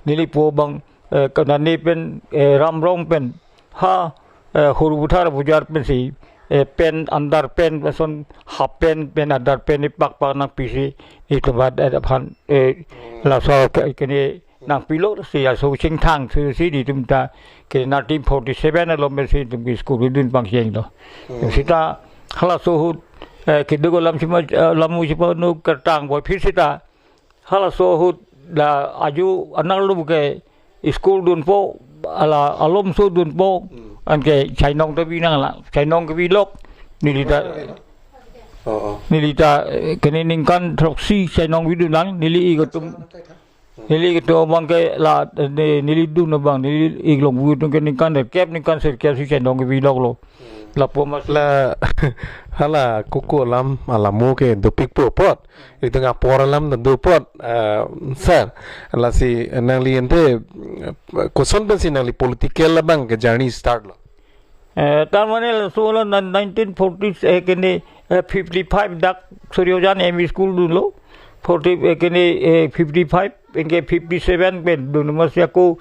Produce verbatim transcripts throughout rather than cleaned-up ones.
nelipo abang, eh, kanani pen, eh, Ramrong pen, ha, eh, Horubuthar Pujar pensi, eh, pen, andar pen, lason half pen, pen andar pen ni pakpak nangpisi, itum adet aphan, eh, laso ke, kene nangpilo si aso chingthang si, si itum ta, ke nineteen forty-seven along pensi itum ke school dun pangcheng lo. Hmm. Sita halaso ahut, eh, keduk alam chima, eh, lamu chipanu kertang boy phir sita, halaso ahut la aju anak lu ke school dunpo, ala alomso dunpo, Hmm. anke chainong ta binang la, chainong ke bilok, neli ta, Oh, oh. neli ta, eh, kene ningkan throksi chainong bidun lang, neli ik atum, neli ik atum abang ke la, eh, ne-, neli dun abang, neli ik along bidun ke ningkan sirkep, ningkan sirkep si chainong ke bilok lo. Hmm. Lapu mas La, hala koko alam, alamo ke dopikpo apot. Itum apor alam ta do apot, eh, sir. Lasi nangli ante, eh, koson pensi nangli political abang ke journey start lo? Eh, ta mane laso la nan-, nineteen forty, eh, kene, eh, fifty-five dak Suryajan M E School dunlo. Forty, eh, kene, eh, fifty-five, anke fifty-seven pen dun masi ako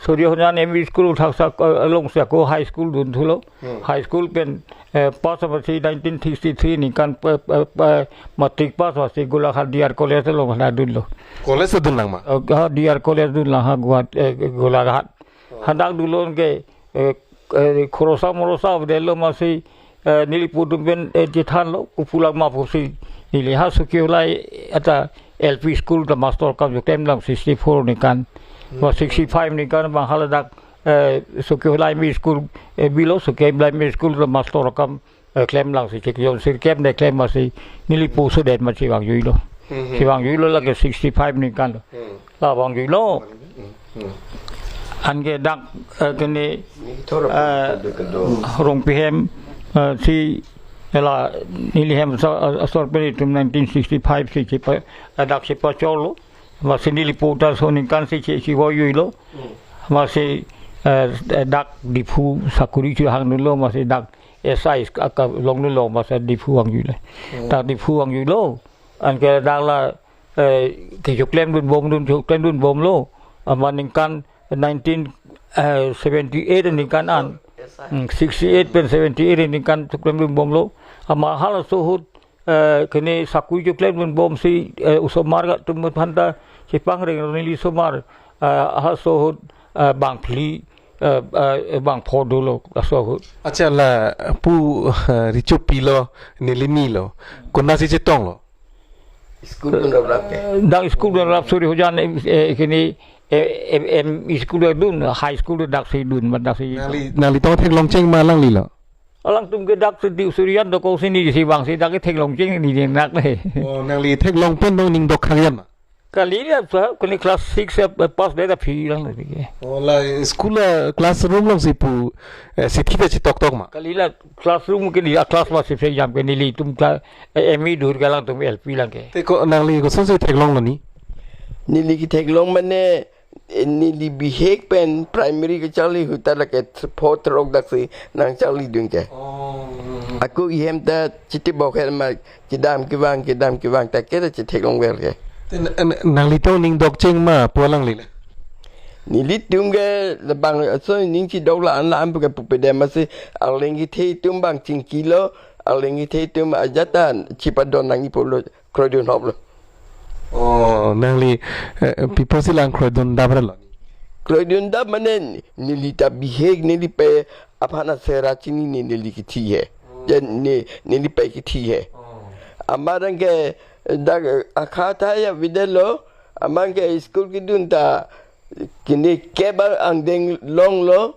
Suryajan M E School thaksak, eh, alongsi ako high school dunthulo. Hmm. High school pen, eh, pass masi nineteen sixty-three ningkan pe, pe, pe, matric pass masi Golaghat D R College along hana dunlo. College dunlang ma? Eh, ha, D R College dunlang ha Guwahati, eh, Golaghat. Oh. Hadak dunlo ke, eh, eh, khorosa morosa avelo masi, eh, nelipo atum pen, eh, chethanlo, kopulang ma pusi. Neli ha Sukiholai ata L P school ta master kam joklemlang sixty-four ningkan. Hmm. Ba sixty-five ningkan abang haladak, eh, Sukiholai M E school, eh, bilo Sukiholai M E school ta master kam, eh, klemlang si chikjon sirkep ne klem masi nelipo sudet ma chevangjuilo. Hmm, hmm. Chevangjuilo lake sixty-five ningkan lo. Hmm. La vangjuilo. Hmm. Anke dak, eh, kene, Ni thoro eh, kedo, kedo. Rongpi hem, eh, si la neli hem sa, eh, asor pen itum nineteen sixty-five si chepa, eh, dak chepachorlo. Masi nelipo ta aso ningkan si che, chevoijuilo. Hmm. Masi, eh, dak Diphu sakuri chehangdunlo, masi dak S I aka longdunlo, masi Diphu vangjuilo. Hmm. Dak Diphu vangjuilo. Anke dak la eh, kechoklem dunbom dun, choklem dunbomlo. Amat ningkan nineteen, eh, seventy-eight ningkan an. Hmm, sixty-eight pen seventy-eight ningkan choklem dunbomlo. Amat halaso ahut, eh, kene sakuri choklem dunbom si, eh, osomar atum aphan ta chepangreng neli osomar, eh, halaso ahut, eh, bangphli, eh, eh, bangpho dolo laso ahut. Accha, lapu, eh, richopi lo, neli ni lo. Konatsi chetonglo? School dunraprap ke? Dak school dunrap Suryajan, eh, kene, eh, em, em, school dun, high school daksi dun, ma daksi. Nangli, nangli tong theklongcheng ma alanglilo? Alangtum ke daksi di Suryajan dokok si neli si vangsi dak theklongcheng neli dak le. Oh, nangli theklong pen bang ning dok khang yan ma? Kali ya, sa, kene class six, eh, pass de ta phi lang le ke. Oh, la school, eh, classroom alongsi pu, eh, chithi ta chetoktok ma? Kali la classroom ke neli a class masi phe jam ke nelitum ka, eh, M E dur ke alangtum L P lang ke. Te ko nangli kosonsi theklonglo ni? Neli ketheklong mane, eh, neli bihek pen primary kecharli ahut ta lake th-, pho throk daksi nangcharlidun ke. Oh. Ako ihem ta chiti bokher ma kedam kevang, kedam kevang ta ke ta chetheklongver ke. Te n-, n-, nangli tong ning dokcheng ma pu alanglile? Nelitum ke labang aso ning chidok la-an la-an pu ke pupedem masi arleng kethe atum bang chingkilo, arleng kethe atum ajat ta chipadon nangji pulo, kroidunhoplo. Oh, nangli, eh, pi apotsi lang kroidundapre lo? Kroidundap mane neli ta bihek, neli pei aphan asera chinine neli kethi he. Oh. Ya ne, neli pei kethi he. Oh. Amat anke dak akha ta ya avedetlo, amat anke school kedun ta kene kep angdeng longlo,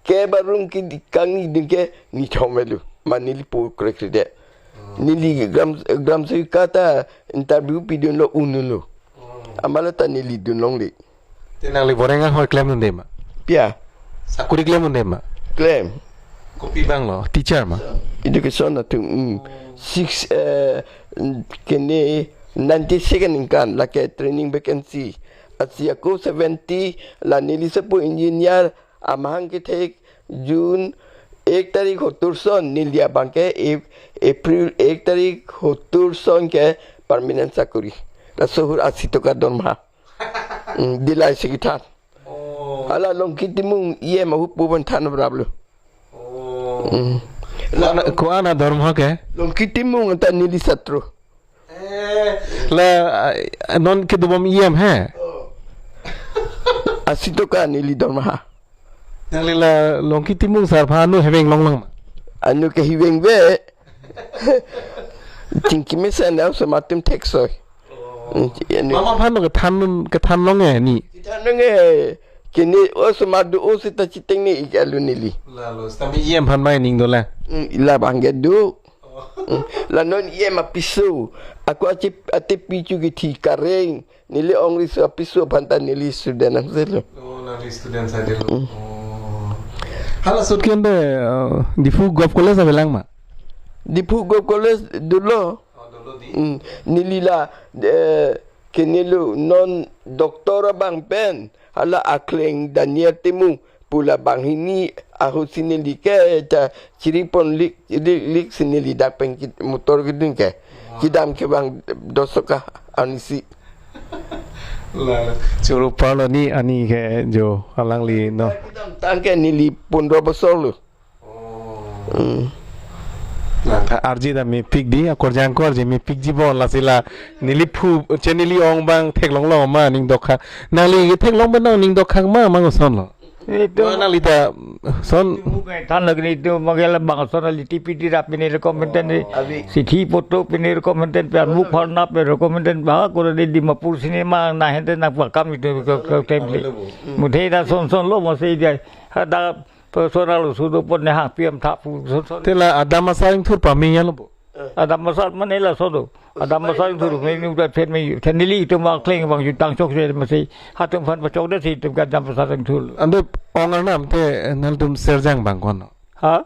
kep arum kidi kangni dun ke ni thom avelo. Ma neli po krekre de. Hmm. Neli gram, gramsevika ta interview pidunlo, unlo. Hmm. Amat la ta neli dunlongle. Te nangli boreng ahoi klemdunde ma? Pia. Sakuri klemdunde ma? Klem. Kopi abang lo, teacher ma? Education atum, mm. Hmm. Six, eh, kene ninety-second ningkan lake training vacancy. Lasi ako seventy la neli sepo engineer amahang kethek June ek tarik hotur son neli abang ke Ap-, April ek tarik hotur son ke permanent sakuri. Laso ahut asi toka dormaha. Mm, dilai si kethan. Hala Longki Timung E M ahupo ban than brap lo. Oh. Mm. Ko-an, ko-an adorma ke? Longki Timung anta neli satro. Eh, la, ah, non kedobom E M he? Oh. Asi toka neli dorma ha. Nangli la Longki Timung sar aphan anu heveng longlang ma? Anu ke heveng ve. Chingki mesen na osomar atum theksoi. Oh. Mm, ya, ni. Mama aphan kethan, kethan long e ni? Kethan long e. Kini osomar do-o seta chitengne ik alu neli. Lalo, sitame E M aphan mai ning dolang. Mm, labang ke do. Oh. Mm, la non E M apiso. Ako achi ate pichu kithi kareng. Neli ong riso apiso aphan ta neli student ang selo. Oh, nangli student saidelo. Mm. Oh. Hala sut ke ante, uh, Diphu Govt College avelang ma? Diphu Govt College dolo. Oh, dolo di. Mm, neli la, eh, kini lo non doctor abang pen, hala akleng Daniel Timung pu la banghini ahut si neli ke ta chiripon lik, lik, lik si neli dak pen kit-, motor kedun ke. Wow. Kedam ke bang dosoka anisi. La, choro parlo ni ani ke jo alangli no. Kedamtang ke neli pondro bosor lo. Oh. Hmm. Nangtha arje ta mepik di, akorjang akorje mepikji bon, lasi la neli phu, che neli ong abang theklong long ma ning dokha. Nangli theklong abang ning dokha ma mang osonlo. Itum ma nangli ta son. Itum muk ngai than lagi ni itum magel bang son ali T P T rap pini recommended ni. Oh. Abi. Sithi poto pini recommended pe amuk pharnap pe recommended ba kora di Dimapur cinema na hente na pakam itum ke, ke temple. Available. Hmm. Muthe ta son son lo mo se dia. Hada personal sudo pon ne hang P M tha pu son son. Te la adam asar ingthur pame ya lo bo. Adam asar mane laso do. Adam asar ingthur me ni udah phet me than neli itum akleng bang jutang chok se masi hatum aphan pachok de si itum ke adam asar ingthur. Ante ong arnam te nangtum serjang bang ko-an lo? Ha?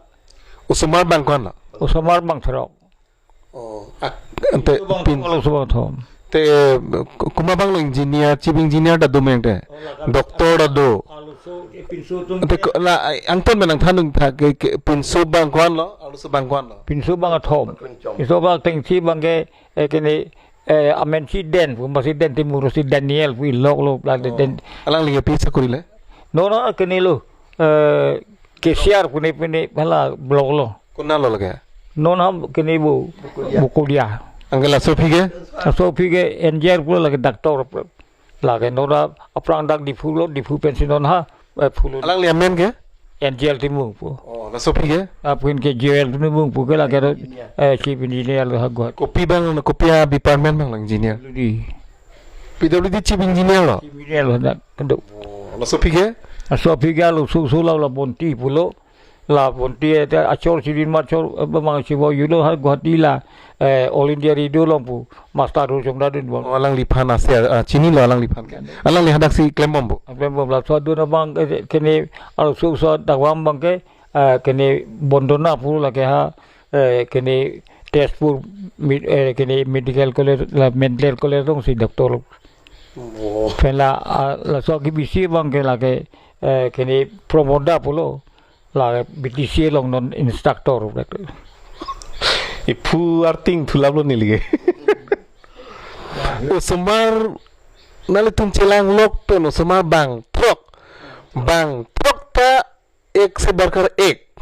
Osomar bang ko-an lo? Osomar bang throk. Oh, ak-, ante osomar bang pin-, throk, osomar bang thom. Te, eh, ko-, komat abang lo engineer, chief engineer ta do meng te. Oh, la kan. Doctor ta do. Arloso, eh, pinso atum ante ke ko-, la, ai, angton pen nangthan nangtha ke, ke pinso bang ko-an lo, arloso bang ko-an lo. Pinso bang athom. Pinso bang tengsi bang ke, eh, kini, eh, amen si Den, pu masi Den Timur si Daniel pu ilok lo, la. Oh. Den. Alangli ke pi sakori le? Non, non, kini lo, eh, cashier pune pune hala block lo. Konat lo lake? Non ham kini bo, Bokolia. Bokolia. Anke laso aphi ke? Laso aphi ke engineer pulo lake doctor. Lake non aphrang dak Diphu lo, Diphu pensi non ha, eh, phulo. Alangli amen ke? Angel Timung pu. Oh, laso aphi ke? Apin ke Joel Timung pu ke lake ro, eh, chief engineer lo ha Guwahati. Kopi abang, kopi a-department abang lo engineer? P W D. P W D chief engineer lo? Chief engineer lo dak, keduk. Oh, laso aphi ke? Laso aphi ke lo su su la la Bonti pulo. La Bonti, eh, te achor si din ma chor, eh, bang si bo yulo ha Guwahati la, eh, All India Radio along pu master hu chongda dun bang. Oh, alangliphan ase, ah, chinilo alangliphan ke. Alangli hadak si klembom bo. Klembom laso adun abang, eh, kini arloso so dak vang abang ke, eh, kini Bondona pu lake ha, eh, kini Tezpur, mi-, eh, kini medical college, la medical college along si doctor. Oh. Pen la, ah, laso ke B C abang ke lake, eh, kini Promoda pulo. La B T C along non instructor. Iphu arting thulap lo neli ke. Osomar nanglitum chelang lok pen osomar bang throk. Bang throk ta ek se barkar ek.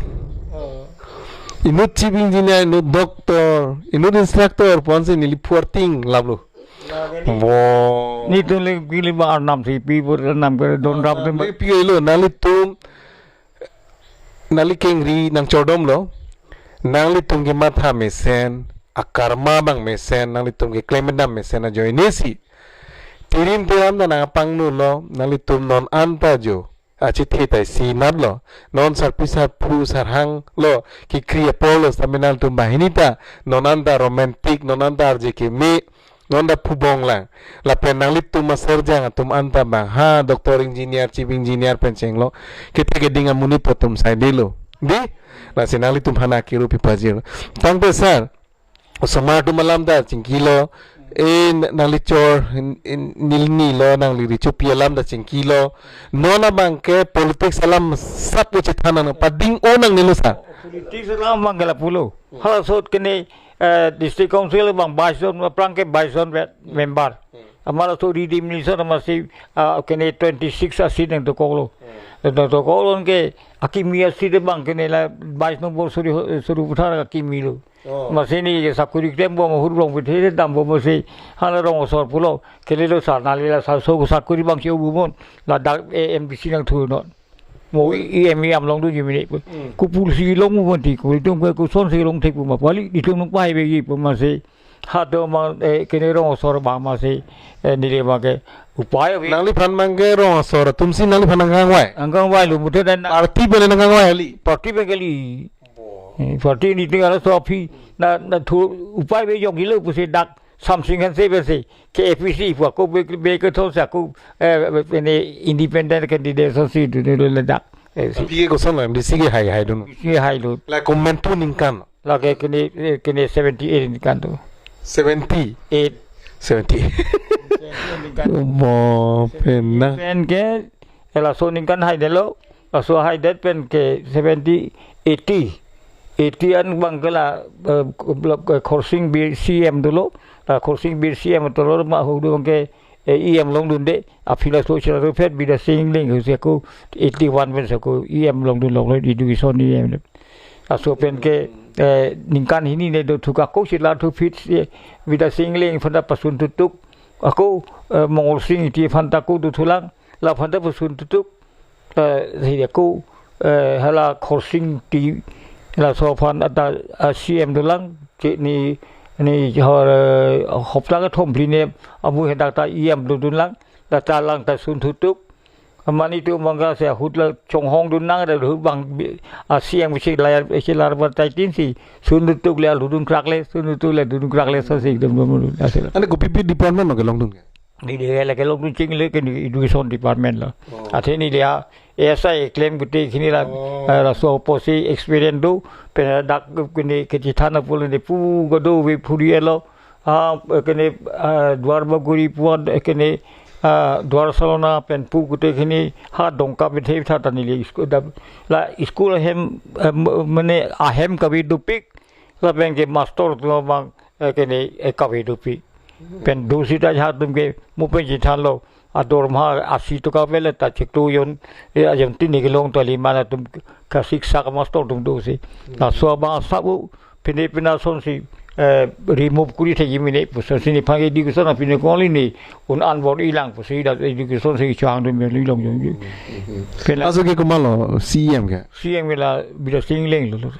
Oh. Inut chief engineer, inut doctor, inut instructor, pu-an si neli phu arting lap lo. Bo. Netum le pili ba arnam si pi pur arnam ke don rap. Arnam le pi lo, nanglitum nangli kengri nangchordom lo, nanglitum kematha mesen, akarma abang mesen, nanglitum keklem kedam mesen ajoine si. Tirim tiram ta nangpangnu lo, nanglitum non anta jo achethe ta isi nat lo, non sarpi sarpo sarhang lo, kekri apor lo, sitame nanglitum banghini ta, non anta romantic, non anta arje keme, non ta phubong lang. Lapen nanglitum aserjang atum anta bang ha doctor engineer chief engineer pen chenglo. Kethe keding amonit atum saidelo. Di? Lasi nanglitum aphan akiru pipajir. Tangte sir, osomar atum alam ta chingkilo. E n-, nangli chor n-, n-, nilni lo nangli richopi alam ta chingkilo. Non abang ke politics alam sap lo chethan nang pading o nangnelo sir. Politics alam abang ke lapulo. Hala sot kene eh, district council abang baison, aphrang ke baison vet member. Hmm. Amar laso redetermination amatsi, ah, kene twenty-six a-seat nangtokoklo. Hmm. Nangtokoklo ke akimi a-seat abang kene la bais nombor Suri, Sarupathar akimi lo. Oh. Amatsi neli ke sakori klembom ahut rong pithe dambom amatsi hala rong asor pulo. Kalilo sir, neli la sa-, so sakori abang si obumon. Ladak, eh, M D C nangthunon. Mo i, i em i am longdunji mene pu. Hmm. Kopulsi longdun ti, ko itum ke kosonsi longthek pu ma, pali itum nangpahai veji pu amatsi. Hadak ma, eh, kene rong asor abang amatsi, eh, neli abang ke upai ave. Nangliphan abang ke rong asor atumsi nangliphan nangkangvai? Nangkangvailo, muthe dan na- Party pen nangkangvai kali? Party pen kali. Bo. Eh, party ni tinggal laso aphi na, na thu upai ave jong ilo pusi dak Samsing Hanse pusi ke A P C pu ako be, be kethom si ako, eh, ini independent candidate asonsi dunlo ladak. Eh, si. Aphi ke koson lo, M D C ke hai, haidun? M D C hailo. La komantu ningkan? Lake kene, eh, kene seventy-eight ningkan to. Seventy? Eight. Seventy. Seventy-eight ningkan. Mo, pena. Pen ke, eh, laso ningkan haidetlo, laso haidet pen ke seventy, eighty. Eighty an abang ke la, eh, Khorsing Bir C M dolo, la Khorsing Bir C M dolo ma ahut abang ke, eh, E M longdunde, aphi laso chira ruphet Bidya Sing Engleng, husi ako eighty-one pen si ako E M longdun longlo, education E M. Laso pen ke, eh, ningkan hini ne do thuka ako chila thuphit, eh, Bidya Sing Engleng aphanta pasun thutuk, ako, eh, Mongol Sing Ingti aphanta ako dothulang, la aphanta pasun thutuk, eh, si ako, eh, hala Khorsing Ingti, laso aphan ata, ah, C M dolang, che ni, ni hor, eh, hopta kethom phli ne abu hadak ta E M dodunlang, la ta lang ta sun thutuk. Mane itum abang ke si ahut la chonghong dunnang, ahut abang bi-, a-C M si layar, si lar bar tai tin si sun thutuk le alhudun krakle, sun thutuk le dun krakle, so si ekdom dun dun, asal. Ane kopi pi department lo kelongdun ke? Neli le kelongdun chingle ke ni education department lo. Oh. Athe neli a-S I klem gute khini la, oh, eh, laso apotsi experience do, pen dak kene kechethan apot le ne pu kedo ave phuri elo. Ah, kene, ah, Duar Bagori pu an, kene, ah, Duar Salona pen pu gute khini ha Dongka pen the tha ta neli school da, la school ahem, eh, m-, mane ahem kave dopik, lapen ke master atum abang, eh, kene, eh, kave dopik. Pen do sita hatum ke mo pen chethanlo, adorma asi toka avele ta chiklo jon, eh, ajon tin ne kelong ta lima atum kasik sak master atum do si. Laso abang asap o, pine pina asonsi, eh, remove kori thekji mene, pusi si nephan ke education apine kongli ne, un anbor ilang pusi dak education si chang dun meli long jong ju. Pena aso ke komatlo C M ke? C M ke la Bidya Sing Engleng lo, lo.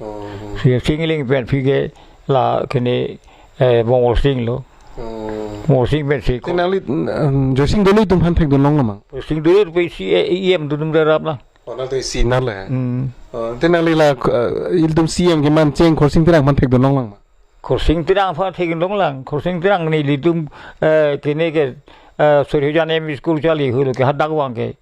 Oh. Bidya Sing Engleng pen aphi ke la kene, eh, Mongol Sing lo. Oh. Mongol Sing pen si ko. Te nangli, mm, Joysing Doloi atum aphan thekdun longlo ma? Joysing Doloi pen si, eh, E M dodun rap na. Oh, nangli si nangli. Hmm. Oh, te nangli la, eh, ilitum C M keman cheng Khorsing Terang aphan thekdun longlang ma? Khorsing Terang aphan thekdun longlang. Khorsing Terang nelitum, eh, kene ke, eh, Suryojan M E School charli ahut lo ke hadak abang ke.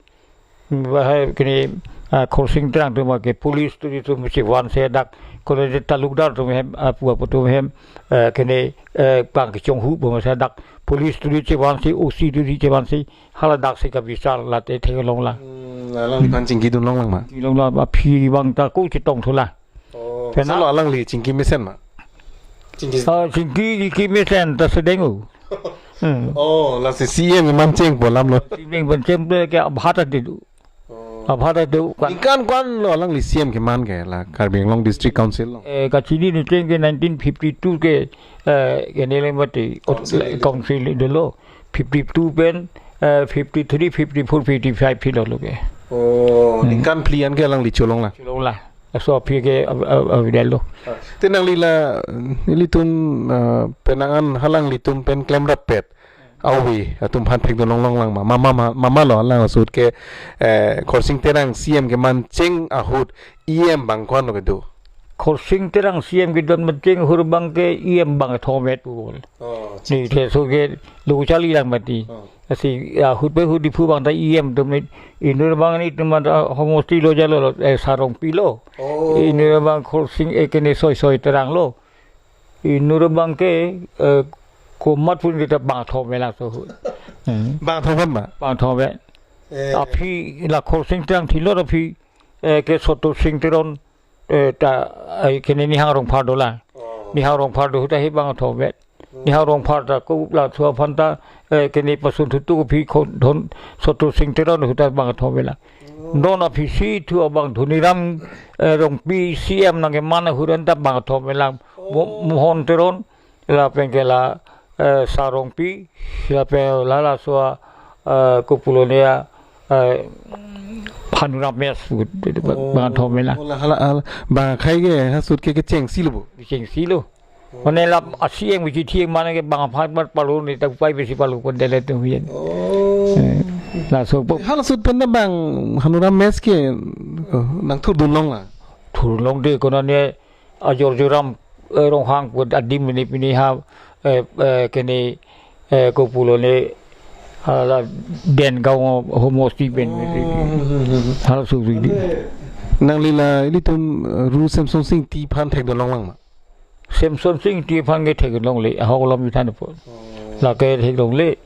Bahai kene, ah, Khorsing Terang atum ke police atum, atum chevansi dak, kone talukdar atum hem, ah, pu apo atum hem, eh, kene, eh, bang kechonghu bom si dak police atum chevansi, O C atum chevansi, hala dak si kabichar late theklonglang. Hmm, alangliphan chingkidun longlang ma? Longlang, aphi abang ta ko chetong thulang. Oh, pena. Salo alangli chingki mesen ma? Chingki. Ah, chingki, chingki mesen ta sedeng o. Hmm. Oh, lasi C M keman chengpo alam lo. C M keman chengpo ke abhat ta do. Oh. Abhat ta do kan. Ningkan ko-an lo alangli C M keman ke la Karbi Anglong District Council lo? Eh, kachini ne cheng ke nineteen fifty-two ke, eh, kene le mati council, council dolo. Fifty-two pen, eh, fifty-three, fifty-four, fifty-five phli lo ke. Oh, hmm, ningkan phli an ke alangli cholonglang? Cholonglang. Laso aphi ke av-, av-, avedetlo. Ah, te nangli la, ilitum, ah, penang an alanglitum pen klemrappet avi atum aphan thekdun longlonglang ma? Mama, ma-, mama lo alang ahut ke, eh, Khorsing Terang C M keman cheng ahut E M abang ko-an lo kedo? Khorsing Terang C M kedun man cheng ahut abang ke E M abang thomvet pu bol. Oh, ne te so ke lo charli lang mati. Oh. Lasi, ya, ahut pen ahut Diphu abang ta E M atum ne, inut abang ne itum ta homosti lo jalo lo, eh, Sarongpi lo. Oh. Inut abang Khorsing, eh, kene Soisoi Terang lo. Inut abang ke, eh, komat pun kita bang thomvet laso ahut. Hmm. Bang thomvet ma? Bang thomvet. Eh. Aphi la Khorsing Terang thilo aphi, eh, ke Soto Sing Teron, eh, ta, eh, kene Nihang Rongphar dolang. Oh. Nihang Rongphar do ahut ta he bang thomvet. Niha Rongphar ta ko la thu aphan ta, eh, kene pasun thutu ko phi khon don Sotur Sing Teron ahut ta bang thom vela. Non aphi si thu abang Dhoniram, eh, Rongpi C M nangkeman ahut an ta bang thom vela. Mo-, Mohon Teron, lapen ke la, eh, Sar Rongpi, lapen la laso, eh, kopulo ne a, eh, Bhanu Ramesh, bang thom vela. Oh, la hala, hala, bang akhai ke, ha sut ke kechengsi lo bo? Kechengsi lo. Mane la a C M kithi mane ke bang aphan mat palu ne ta upai besi palu pon dele tu huyen. Oh. Eh, laso po. Hala sut pen na bang Bhanu Ramesh ke, oh, nangthurdun long la. Thur long de konane ajor joram, eh, Ronghang pu adim ne pini ha, eh, eh, kene, eh, kopulo ne hala Dengaon homosti pen. Oh. Hala sut di. Nangli la ilitum, eh, Ru Semson Sing Ingti aphan thekdun long lang ma? Semson Sing Ingti aphan ke thekdun longle, ahok alam chethan po. Oh. Lake thek longle,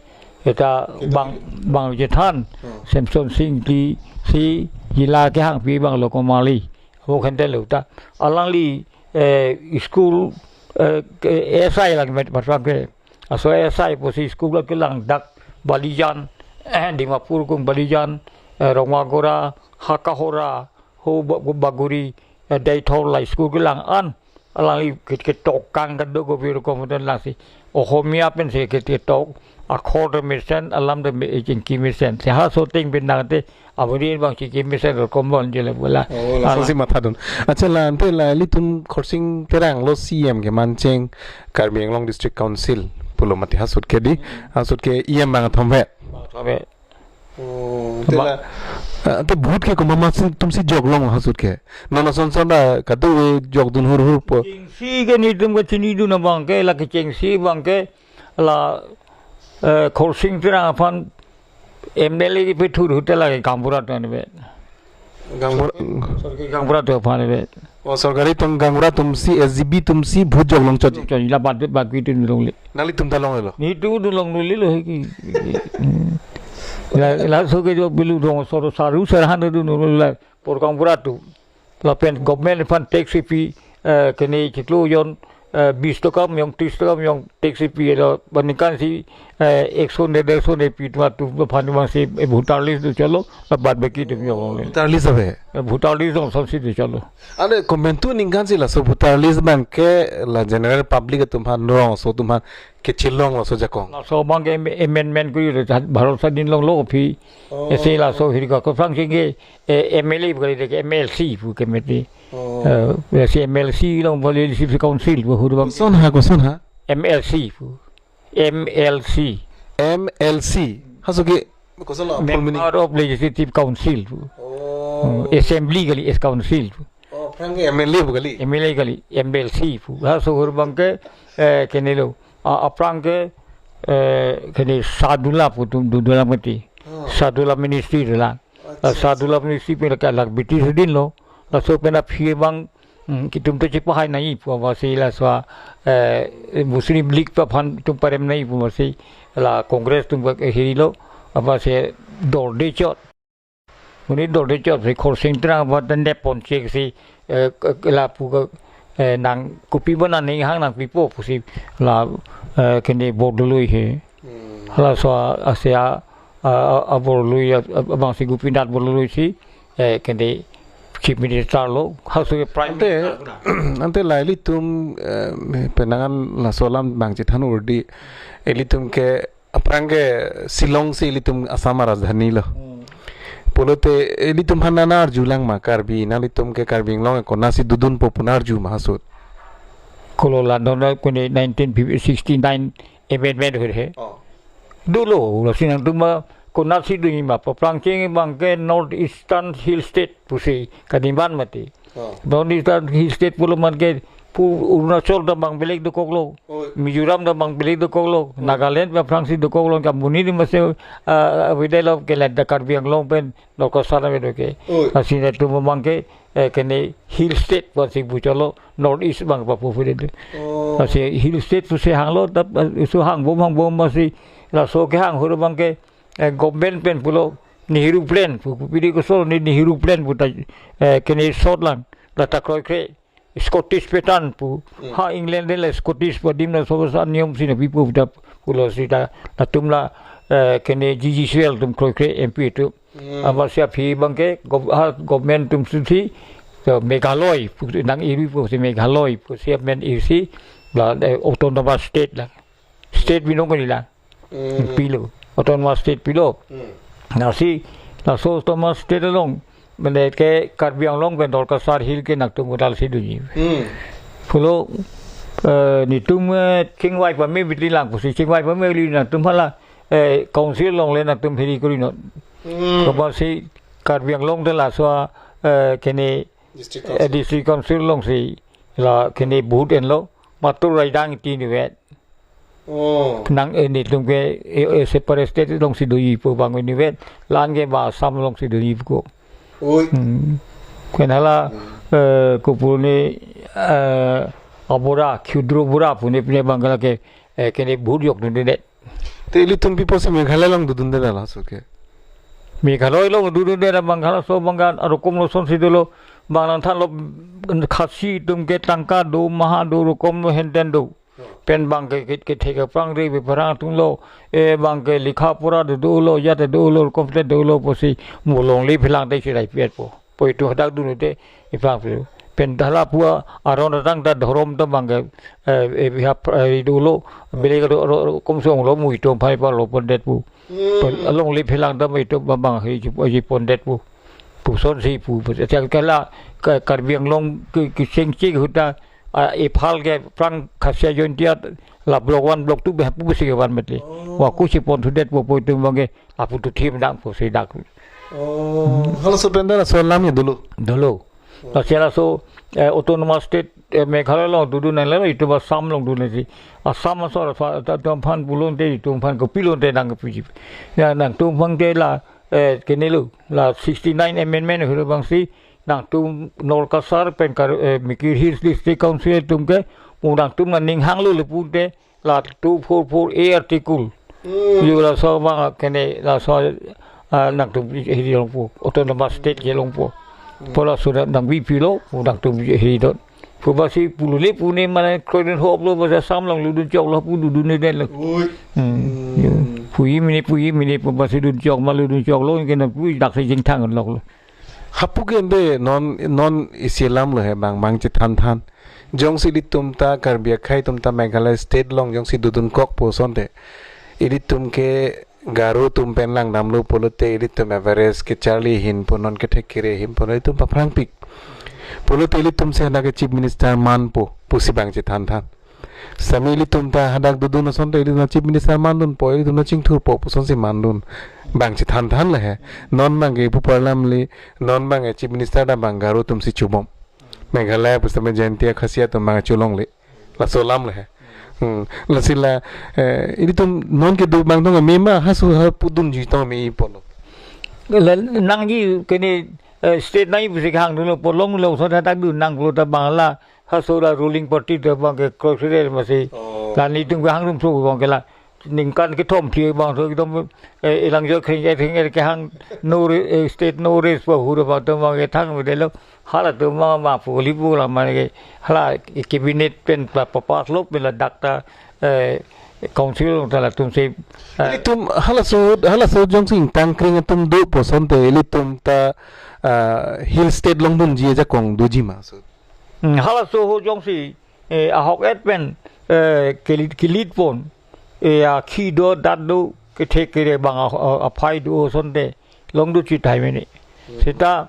eta bang, bang chethan. Oh. Semson Sing Ingti si jila kehangpi bang lo Komali. Ahok hente lo ta. Alangli, eh, school, eh, ke S I lang met matram ke. Laso S I pusi school kelang dak Balijan, eh, Dimapur kung Balijan, eh, Rongmagora, Hakahora, ho Ba-, Bagori, eh, Deithor la school kelang an. Alangli ke-, ketokang kedo ko biro komutan lasi. Ohomia pen si ke-, ketok, akhor de mesen, alam de me-, chingki mesen. Si ha so ting pen nang te, amuri bang chingki mesen ro kombon jele bola. Oh, laso si mathadun. Acha la ante la ilitum Khorsing Terang lo C M keman cheng Karbi Anglong District Council pulo mati ha sut ke di, ha sut ke E M bang thom ve. Bang thom ve. Oh, te ba- la, ah, te vote ke komat atum si jok long ha sut ke. Non ason son da kado jokdun hur hur po. Kechengsi ke netum kachinidun abang ke, la kechengsi abang ke la, eh, Khorsing Terang aphan M L A kepethur ahut ta la ke gaonbura atum ave. Gaonbura. Sorkari gaonbura atum aphan ave. Oh, sorkari atum gaonbura atum si, S G B atum si vote jok long chotji. Chotji, la bad, bad ki atum longle. Nanglitum ta longle lo? Netum dun longle lo he ki. La, laso ke jo bilu rong soro saru serhan dun la por gaonbura atum. Lapen government aphan tax kepi, eh, kene chiklo jon, eh, bis taka meyong, tris taka meyong tax kepi, la peningkan si, eh, ekso ne derso ne pi atum atum aphan abang si, eh, voter list do chalo, la bad baki atum jok longle. Voter list ave? Eh, voter list jong son si do chalo. Ane komantu aningkan si laso voter list abang ke la general public atum aphan rongso atum aphan kechilong laso ajakong. Laso abang ke am-, amendment kuri re, Bharat Sadhin longlo aphi. Oh. Ese laso hirika ko aphrang cheng ke, eh, M L A pu kali de ke M L C pu ke mete. Oh. Eh, ese M L C long bali si council pu hur abang. Koson ha, koson ha? M L C pu. M L C. M L C. Haso ke, koson lo, full meaning? Member of Legislative Council pu. Oh. Hmm, assembly kali, as council pu. Oh, aphrang ke M L A pu kali? M L A kali, M L C pu. Haso hur abang ke, eh, kene lo. A, aphrang ke, eh, kene Sadula pu atum dun, dun lang mati. Oh. Sadula ministry dun lang. Acha, ah, Sadula ministry pen ke la British adin lo. Laso pen aphi abang, hmm, netum ta chepahai nangji pu abang si laso, eh, Muslim League aphan netum parem nangji pu abang si la Congress atum ke hiri lo. Abang si dorde chot. Monit dorde chot si Khorsing Terang aphan ta nep pon chek si, eh, ke-, ke lapu ke, eh, nang kopi abang nangning hang nangpipo pusi la, eh, kene bor dolui he. Hmm. Laso a, ase a, a, a, a bor dolui a, a, abang si Gopinath bor dolui si, eh, kene Chief Minister lo, haso ke Prime Ante, Minister lo. Ante la ilitum, eh, penangan laso alam abang chethan urdi, ilitum ke aphrang ke Shillong si ilitum Assam arajdhani lo. Hmm. Pulote ilitum aphan nangkarju lang ma Karbi, nanglitum ke Karbi Anglong konatsi dodunpo pu nangkarju ma ha sut? Kolo la non kune nineteen sixty-nine amendment hur he. Oh. Dolo, lasi nangtum ma konatsi dunji ma, aphrang cheng abang ke North Eastern Hill State pusi kadiman mati. Oh. North Eastern Hill State pulo man ke pu Arunachal ta bang beleg dokoklo. Oh. Mizoram ta bang beleg dokoklo. Oh. Nagaland ta aphrangsi dokoklo, ka monit ni mase, ah, avedetlo ke la da Karbi Anglong pen dokok sana bedo ke. Oh. Lasi netum abang ke, eh, kene Hill State pusi pu chalo, North East abang papu pu de. Oh. Lasi Hill State pusi hanglo, tap, eh, so hangbom hangbom masi laso kehang hur abang ke, eh, government pen pulo Nehru Plan pu, pu pidi koson ne Nehru Plan pu ta, eh, kene sot lang, la ta kroikre. Scottish pattern pu. Hmm. Ha England de la Scottish pu adim laso sa niyom si nangpipo pu ta pulo seta latum la, eh, kene G G Swell atum kroikre M P atum. Hmm. Amatsi aphi abangke gov-, ha government atum susi, so Meghalaya pu nang-iri pusi Meghalaya pusi amen isi la, eh, autonomous state la. State binong kali la. Hmm. Pilo. Autonomous state pilo. Hmm. Lasi, laso autonomous state along, mane ke Karbi Anglong pen Dolkasar Hill ke nangtum modalsi doji. Hmm. Pulo, eh, netum, eh, chingvai pame bitli lang pusi, chingvai pame li nangtum hala, eh, council along le nangtum hiri kori non. Hmm. Amatsi Karbi Anglong de laso, eh, kene, District eh, Council. District Council alongsi la kene vote enlo, matur raidang tin vet. Oh. Nang, eh, netum ke, eh, eh, separate state alongsi doji pu bang inivet, la-an ke ba Assam alongsi doji pu ko. Oi. Hmm. Pen hala, hmm, eh, kopi ni, eh, abura, Khudro Bura pune pune bang ke la ke, eh, kene vote jokdunde. Te ilitum pipo si Meghalaya along dodunde la laso ke. Meghalaya along dodunde la bang halaso bang ke arokom lo sonsi dolo, bang nangthanlo Khasi atum ke tangka do, maha do, rokom lo henten do. Pen bang ke, ke, kethe keprang re bepharang atum lo, eh, bang ke likha pura do dolo, jat do dolo, rokom te dolo pusi mo longle phelang te si rai piat po. Po itum hadak dun te iplang pu. Pen hala pu aron datang ta dhorom ta bang ke, eh, eh, biha, eh, dolo, bele ke ro, ro, ro, kom song lo mu itum phai pa lo pondet pu. Hmm. Pen alongle phelang ta mu itum bang, bang, eh, ji, ji pondet pu. Pu sonsi pu, pu. Tiang ke la, ke Karbi Anglong ke, ke sengchik huta, ah, iphal ke prang Khasi Jaintia la block one, block two beh pu si ke van metle. Oh. Wa kusi pon thudet po po itum bang ke, apu tu thim dang po si dak. Oh, halaso pen ta laso alam ya dolo. Dolo. Oh. Lasi laso, eh, autonomous state, eh, Meghalaya along dodun nang le, itum Assam along dodun si. Assam aso ra sa, ta, ta phan bulon te, itum phan kopi lon te nang kopi. Ya, nangtum phan te la, eh, kene lo, la sixty-nine amendment huro bangsi, nangtum Dolkasar pen Kar-, eh, Mikir Hills District Council atum ke, mo nangtum nangning hanglo le pu te, la two four four A article. Hmm. Yo laso bang kene laso, ah, nangtum hiri longpo, autonomous state ke longpo. Hmm. Po laso nang, nangpi pilo, nangtum hiri dot. Pu basi pulule pune mane kroiden hop lo basa Assam along ludun chok lo pu dodunde lo. Oi. Hmm. Hmm. Yo. Pu imini, pu imini pu basi dun chok ma ludun chok lo ke nangpu daksi jingthang lok lo. Hapu ke ende non, non isi alam lo he bang, bang chethan than. Jongsi ilitum ta Karbi akhei atum ta Meghalaya state along jongsi dodun kok po sonte, ilitum ke Garo atum pen langdamlo pulote ilitum average kecharli ahin pu, non kethek kere ahin pu, ilitum paphrangpik. Pulote ilitum si hadak ke Chief Minister manpo pusi bang chethan than. Sami ilitum ta hadak dodun asonte ilitum ta Chief Minister mandunpo, ilitum ta chingthurpo pu sonsi mandun. Bang chethan than le he. Non bang ke pu parlam le, non bang ke Chief Minister ta bang Garo atum si chubom. Meghalaya pu sami Jaintia Khasi atum bang cholongle. Laso alam le he. Hmm. Lasi la, eh, ilitum non kedo bang tong me ma haso ha pudunji tong me-i pulo. La nangji kene, eh, state nai pusi hangdunlo, po longlo, so ta dak dun nang pulo ta bang la haso la ruling party ta bang ke crossroad masi. Oh. La netum ke hangrum so bang ke la ningkan kethom thri bang so ekdom, eh, elang jo khring, eh, khring, eh, kehang no re-, eh, state no rest pa hura bang atum bang ke thang me delo. Hala atum bang ma pu li pu la mane ke hala cabinet pen pa, pa pass lo pen la dak ta, eh, council ta latum si, eh, ilitum halaso, halaso jongsi ingtang kring atum do po sonte ilitum ta, ah, hill state longdunji ajakong doji ma so. Hmm, halaso ho jongsi, eh, ahok et pen, eh, kelit, kelit pon, eh, akhi do, dat do, kethek kere bang a, a, aphai do sonte longdun chithai mene. Hmm. Seta,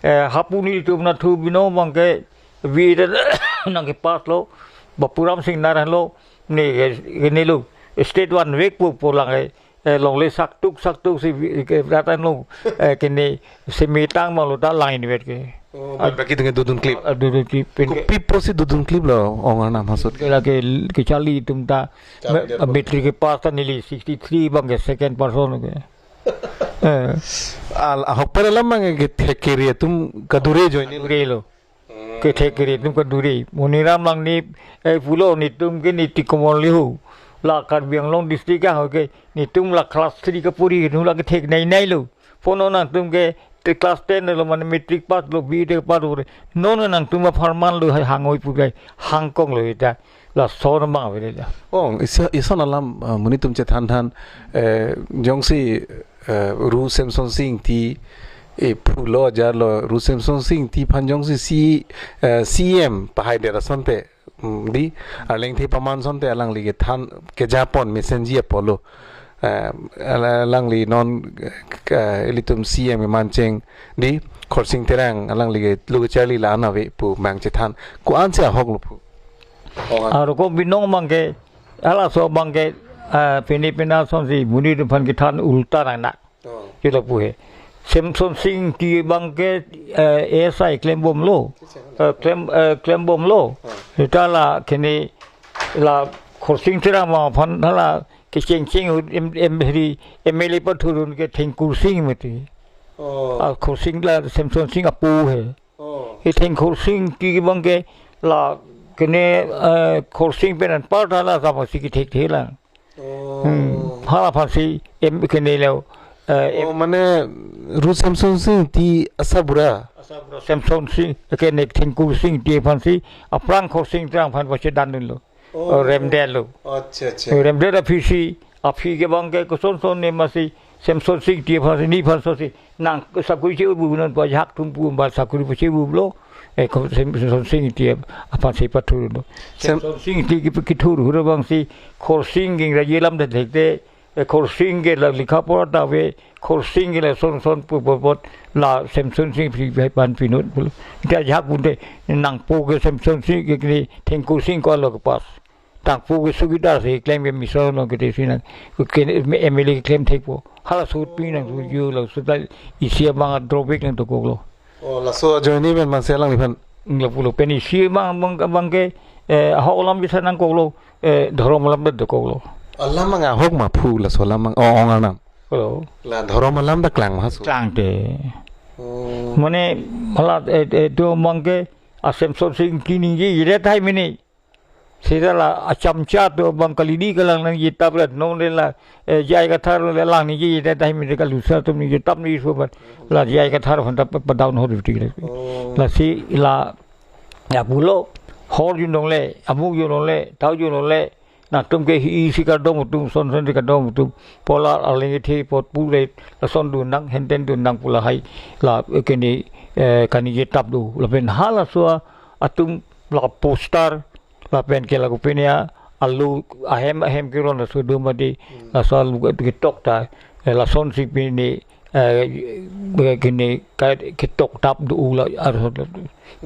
eh, hapu nelitum nathu binong bang ke vi nang ke pass lo, Bapuram Singnar lo, ne, ne lo, state one vek po, po lang ke, eh, longle saktuk, saktuk si vi, ke ratan lo, eh, kene semetang bang lo ta lang invet ke. Oh, ah, baki tung dodun klip. Ah, dodun klip pen ke. Kopi pusi dodun klip lo, ong arnam hasot. Ke la ke, kecharli atum ta, me-, matric ke pass ta neli sixty-three bang ke second person ke. Eh. Al, ahok pen alam bang ke kethek kere atum kadure ajoine. Kadure lo. Hmm. Kethek kere atum kadure. Moniram Langnip, eh, pulo netum ke niti komor lihu. La Karbi Anglong district ahok ke netum la class three kapuri nu la kethek nai nai lo. Pono nangtum ke te class ten lo mane matric pass lo, B Ed pass lo. Non nangtum apharman lo hai hangoi pu kai hangkong lo ita. Lason abang avele la. Oh, isi, ison alam, uh, monit atum chethan than, eh, jongsi, eh, Ru Semsonsing Ingti, eh, phulo ajar lo, Ru Semsonsing Ingti aphan jongsi C, eh, C M pahai der asonte, mm, di, arleng the paman asonte alangli kethan kejapon mesenji apotlo. Eh, ala-, alangli non, eh, ilitum C M kemancheng di, Khorsing Terang alangli ke lo kacharli la-an ave pu abang chethan. Ko-ansi ahok lo pu. Oh, ah. Aro ko binong abang ke, halaso abang ke, ah, pini pina asonsi monit atum aphan kethan ulta nang na. Oh. Chelo pu he. Semsonsing Ingti abang ke, eh, A S I klembomlo. Eh, klem, eh, klembomlo. Oh. Ita la kene la Khorsing Terang aphan hala kechengcheng M, M, heri M L A pathurun ke Thengkursing mati. Oh. Ah, Khorsing la Semsonsing apo he. Oh. He Thengkursing Ingti abang ke la kene, eh, Khorsing pen anparta la sama si kethek the la. Oh. Hmm. Hala aphansi em kene lo, eh, em Oh, mane Ru Semsonsing Ingti asabura. Asabura Semsonsing, kene Thengkursing Ingti aphansi aphrang Khorsing Terang aphan pachedan dunlo. Oh. Oh, remdetlo. Acha, acha. Remdet aphisi, aphi ke abang ke kosonson ne masi Semsonsing Ingti aphansi, ne aphan sosi nang sakuri che-u bu non pa hak tum pu ba sakuri pache-u lo. Eh, ko Sem-, Semsonsing Ingti aphansi pathurlo. Sem- Semsonsing Ingti ke kithur hura abangsi Khorsing Ingti raji alam det thekte, eh, Khorsing ke la likha pora ta ave, Khorsing ke la sonson pu pu pu la Semsonsing Ingti aphan pinut pulo. Ita ajahak pute nangpo ke Semsonsing ke kene Thengkursing ko alo kepass. Tangpo ke sugidar si klem ke mission lo kete si nang ke M L A klem thekpo. Hala sut pi nang suju lo sutai isi abang adrobik nang dokoklo. Oh, laso ajoine pen masi alangliphan. Lapulo pen isi abang, abang, abang ke, eh, ahok alam bisa nangkoklo, eh, dhorom alam dokoklo. Alam abang ahok ma pu laso alam abang, oh, ong anam. Hello. La dhorom alam ta klang ma so. Klang te. Oh. Mane hala, eh, eh, tu abang ke a Semsonsing Ingti ningje ire thai mene. Seta la achamcha atum abang kalidi kalang nangji tap ra non le la, eh, J I Kathar le lang ningje tap tahai mene kalusa atum ningje tap ni suban. La J I Kathar aphan ta pa, pa down hor duty le. Oh. Lasi la ya pulo hor jun dongle, amuk jun dongle, tau jun dongle, nangtum ke hi isi kardom atum sonson si kardom atum pola arleng kethe apot pule lason dun nang henten dun nang pu lahai la, eh, kene, eh, kaningje tap do lapen halaso atum la poster lapen ke lagu pini a alu ahem ahem kiron laso do mati. Hmm. Laso alu ketok ta, eh, lasonsi pini, eh, kene ka ketok tap do ula arso do.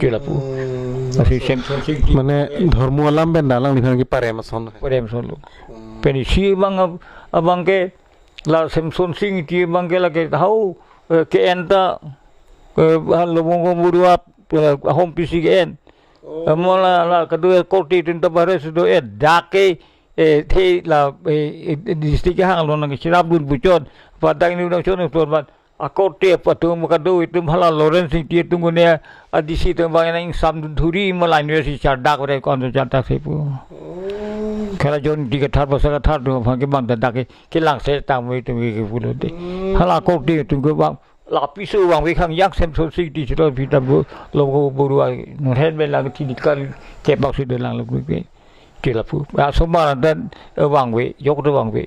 Chela pu. Hmm. Lasi Semsonsing Ingti. Mane dhormo alam pen da alangliphan kepare ma son. Pare ma son lo. Hmm. Pen isi abang ab-, abang ke la Semsonsing Ingti abang ke lake hau, eh, ke-en ta, eh, halo monggo muruap, eh, ahom pisi ke-en. Oh. Amo la, la kado akorte atum ta bare sudo, eh, dak ke, eh, the la, eh, eh, district kehang lo nang sirap dun puchot. Padang ni dang chon puchot ban. Akorte atum kado atum hala Lawrence Ingti atum kone a D C atum bang nang ingsam dun thuri malai university chardak re kon chardak se pu. Oh. Kala John Ingti Kathar Basa Kathar atum aphan ke bang dak ke kelang se tang me atum ke pulo de. Hmm. Hala akorte atum ke bang lapiso bang we khang yak Semsonsing Ingti chiro pita bu lo ko buru ai no hen me lang ti dikal ke bak si de lang lo ke. Chela pu. Asomar dan, eh, vangve, yok de vangve.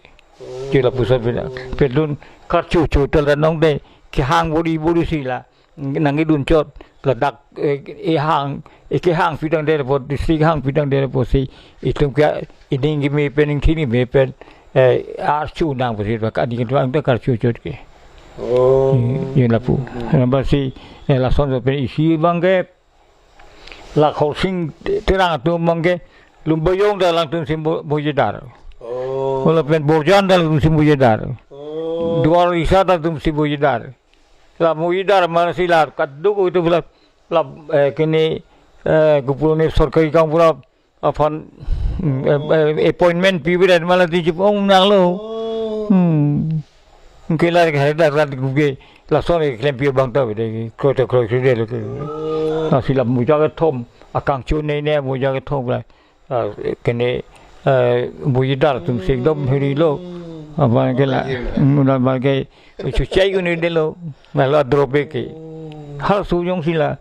Chela pu sa pina. Pelun karchu chu tel dan nong de kehang bori bori si la. Nangkedun chot ladak, eh, eh, hang, eh, kehang pidang de po, district hang pidang de po si itum ke ining keme pen, ingthin keme pen, eh, archu nang po si ba ka di kedua angta karchu chot ke. Oh. Ye lapu. Nang ba si, eh, lason so pen isi abang ke la Khorsing Terang atum abang ke Lumbajong ta alangtum si mo-, mojidar. Oh. Lapen Borjan ta alangtum si mojidar. Oh. Duar Risa ta alangtum si mojidar. La mojidar masi la kaduk itu la, la, eh, kene, eh, kupulone sorkari kampura aphan, mm, eh, eh, appointment pi bidan mala di jip ong nang lo. Oh. Hmm. Ke la ke da la ke lason ke klem pi abang ta de kroto kroto de lo ke. Oh. Lasi la moja kethom akangchu ne ne moja kethom la. Ah, kene, eh, mojidar atum si ekdom heri lo. Apa ke la, mula ba ke, chuchai uni delo, la la drobe ke. Halaso jongsi la,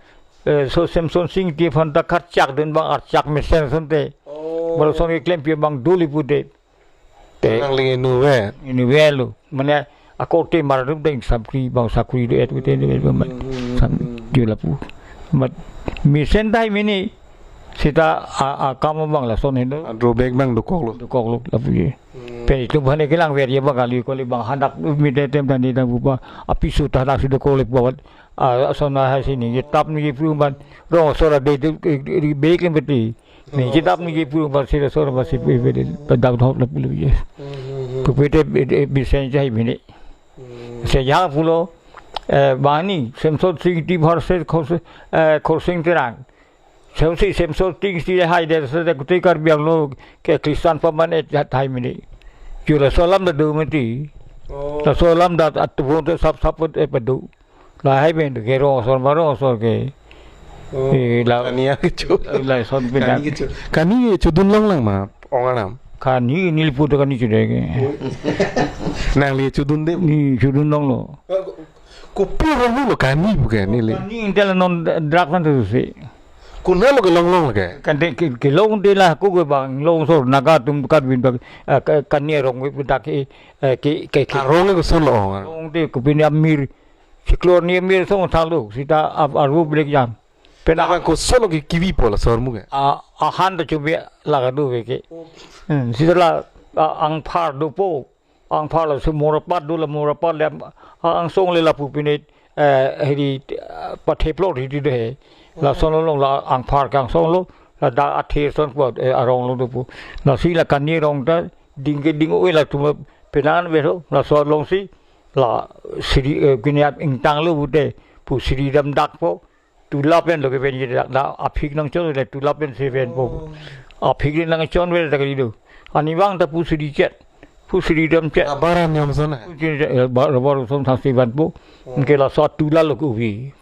eh, so Semson Sing Ingti aphan ta karchak dun bang archak mesen asonte. Oh. Balo ason keklem pi bang duli pute. Te. Nangli inutvet. Inutvet lo. Mane akorte mar rup deng sakri bang sakri do et ute do et bang. Hmm, hmm, Sam hmm. Jula pu. Mat mesen dai mini sita a, a kam bang lason hendo. A drawback bang dokok lo. Dokok lo lapu ye. Hmm. Pen itum bhane kelang ver ye bang kali koli bang hadak mi te tem tani dang bupa apisu ta hadak si dokok le buat. A, ason na hai sini ye tap ni ye pru ban rong asor ade de, de, de, bek lem beti. Ni ye tap ni ye pru ban sira asor ban si pu pu de, pen dam thok lapu lo ye. Hmm, hmm, hmm. Pu pu te, eh, eh, mesen jai mini. Hmm. Se jang pulo, eh, bani, Semson Sing Ingti versus Khor-, eh, Khorsing Terang. Semsi Semson Sing Ingti hai de se de kutui Karbi Anglong ke Kristan paman et jat hai mini. Jula alam ta do mati. Oh. Laso alam ta atubon ta sap sap et padu. La hai pen ke rong asor ma rong asor ke. Oh. Eh, la kani akecho. La son pen. Kani akecho. Kani chodun long lang ma ong alam. Kani neli pu ta kani chodun ke. Nangli chodun de. Ni chodun long lo. Kopi rong lo kani bukan neli. Kani intel non drak nan tu si. Kuna lo kelong long lagi. Kan de ke, kelong de la ko ke bang long asor Naga atum kat bin bang, eh, ka-, kani arong ke dak ke, eh, ke, ke, ke. Arong ke asor lo. Long de kopi ni amir. Siklor ni amir song thang lo. Sita ap aru blek jam. Pen abang koson lo ke kivi po la asor mu ke. A, ahan ta chumi la ka do ve ke. Hmm, sita la, a, angphar dopo. Angphar laso mor apat do la mor apat le, a, angsong le lapu pine, eh, heri, eh, pathe plot heri do he. Lason long la angphar ke angsong lo, la dak athe ason pu, eh, arong lo dopo. Lasi la kani arong ta, ding ke ding oi latum penan ve ho, laso alongsi, la siri, eh, kini ap ingtang lo pute, pu siri dam dak po, tula pen lo ke pen ye dak, dak aphik nangchon le tula pen si pen po. Oh. Aphik le nangchon ve dak kali do. Ani bang ta pu siri chet. Pu siri dam chet. Abar an yam son na. Pu siri chet, eh, bar, bar son thang si van po. Oh. Ke laso tula lo ke uvi.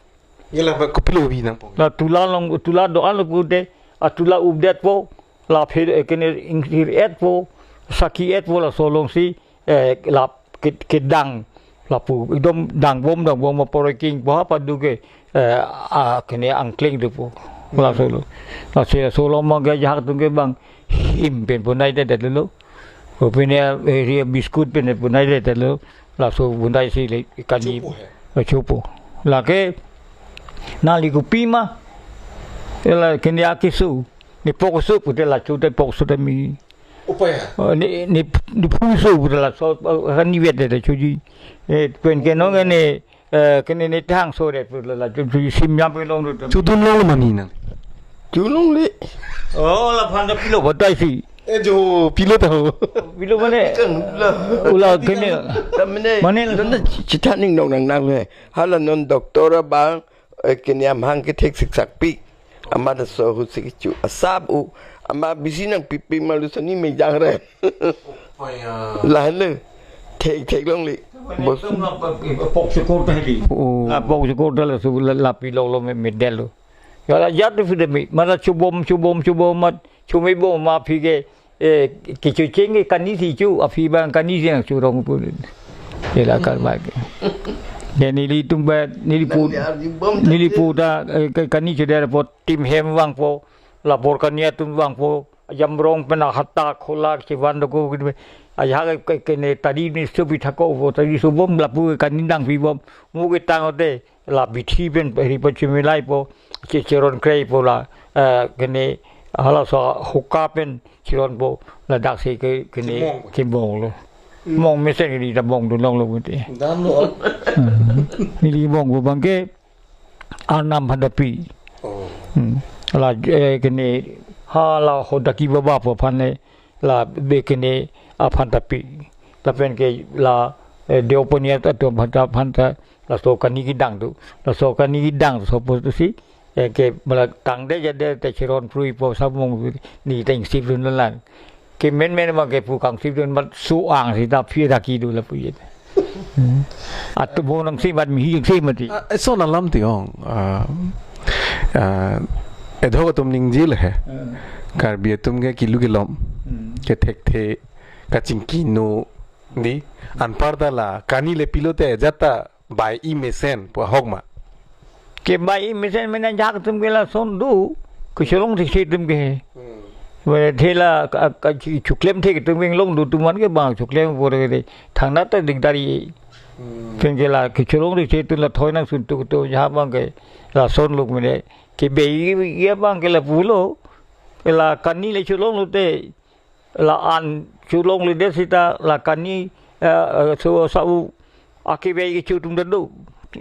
Ye la ba kopi lo uvi nangpo. La tula long, tula do-an lo pute. A tula updet po. La phe, eh, kene ingthir et po. Saki et po laso alongsi. Eh, la ke, kedang lapu ekdom dang bom dang bom apor king po ha padu ke, eh, a kene angkleng dopo. Laso lo. Lasi laso lo ma ke jahak atum ke bang him pen punai det det lo. Ko pine, eh, ria biskut pen punai det det lo. Laso punai si le kani. Chopo he. Eh, chopo. La ke nangli kopi ma. La kene akeso. Ne pokso pute la chute pokso te mi. Upaya. Oh, ne, ne, ne phuso pute laso, oh, kan ni vet de chuji. Eh, pen ke nong ne, eh, kene ne thang so de pute la chuji sim yam pe long do. Chodun long ma ni nang. Chodun long le. Oh, laphan ta pilo batai si. Eh, jo, pilo ta ho. Pilo mane. Kan la. Ula kene. Ta mane. Mane la. Non ta chi-, chithaning nong nang nang le. Hala non doctor abang, eh, kene amahang kethek siksak pi. Amat aso ahut si kecho asap u. Amat bisi nangpipi ma laso ni mejang re. Upaya. Lahan le. Thek thek longle. Bos. Pok chukor ta hedi. Oh. La pok chukor ta laso la, lapi long lo me, medel lo. Ya la jat tu sudah mi. Mata chubom, chubom, chubom mat. Chumi bom ma phi ke. Eh, kecho cheng ke kani si chu, aphi bang kani si nangchorong pu. Ye la karbak. Ya neli tum ba, neli pu, neli pu ta, eh, ke kani choder po, tim hem vang po, lapor kani atum vang po, jamrong pen ahata khola chevan do ko, ajak ke, ke ne tadi ni subi thako po, tadi subom lapu kani dang pi bom, mu ketang ote, la bithi pen ri pa chimilai po, che-, cheron krei po la, eh, kene halaso hoka pen cheron po ladak si ke, kene chimong. Chimong lo. Hmm. Mong mesen ri ta mong dun long lo pute. Dam lo. Hmm. Neli mong po bang ke Arnam aphan ta pi. Oh. Hmm. La, eh, kene hala hodaki baba po aphan le la be kene aphan ta pi. Lapen ke la, eh, Deoponiat atum aphan ta, aphan ta laso kani kedang tu. Laso kani kedang tu sopo tu si, eh, ke mala tangde jade te cheron prui po samung ni teng sip dun lang. Ke men men ma ke pu kang sip dun mat su ang si ta phi ra ki do lapu ye. Hmm. Atu bo nang si mat mi hi si mati. Ah, eson alam ti ong. Ah, ah, edhok atum ningje le he. Hmm. Karbi atum ke kilu kelom. Hmm. Kethekthe, kachingki no, Di, anparta la kani le pilote jata bai-i mesen pu ahok ma? Kebai-i mesen mena ajahak atum ke lason do, kecholong thekse atum ke. Hmm. Mena thela ka, ka, chu-, chuklem thek atum ke long do atum an ke bang chuklem bor ke de. Thangnatta dikdari. Hmm. Pen ke la kecholong thekse atum la thoi nangsun tuk atum ajahak abang ke lason lo mene. Kebai-i abang ke lapulo. Ke la kani le cholonglote, la-an cholongledet seta la kani, eh, eh, so sa-u akebai kecho atum ta do.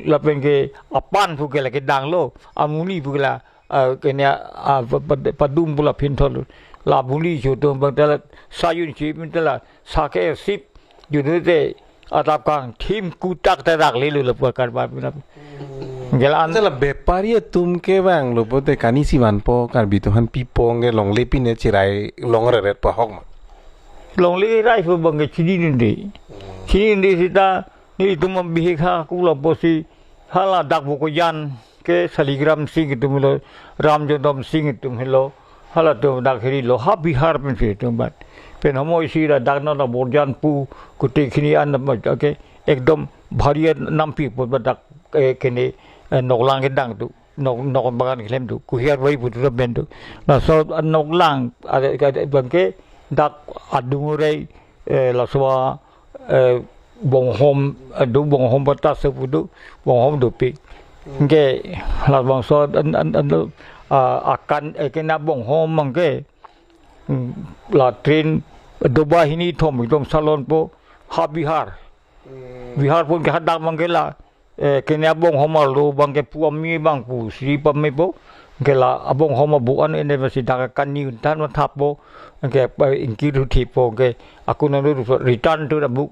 Lapen ke apan pu ke la kedang lo, amuli pu ke la, eh, kene, ah, pa-, pa-, padum pu la phinthot lo. La amuli cho atum abang ta la sayun chi pin ta la sake sip, judute adap kangthim kutak ta rak lelo lapu akar ba pin. Gela an. Jala bepari atum ke vanglo pote kani si vanpo, Karbi atum aphan pipo, nge longle pine chirai longreret pu ahok ma? Longle rai pu abang ke chinidunde. Chinidunde seta nelitum bihek ha kulo pusi hala dak Bokojan ke Saligram Sing atum lo, Ramjodom Sing atum helo, halatum dak heri lo, ha Bihar pensi atum bat. Pen homo isi ra dak na na Borjan pu, kute khini an na ma, okay, ekdom bhari nampi pu ba dak, eh, kene, eh, noklang kedang tu, nok, nok bagan kelem tu, kuhiar bai pu tu ben tu. Laso noklang, ada, ada abang ke dak adung rei, eh, laso a, eh, Bonghom, eh, do Bonghom batas pu do, Bonghom dopik. Hmm. Ke labangso an, an, an, ah, akan, eh, kena Bonghom abang ke, hmm, la train do banghini thom ekdom salon po ha Bihar. Hmm. Bihar pun ke hadak abang ke la, eh, kene Bonghom arlo abang ke pu ami abang pusi pame po. Ke la Bonghom abu an ene basi dak kani untan ma thap po. Ke, eh, ingkir uthi po ke aku nang return to the book.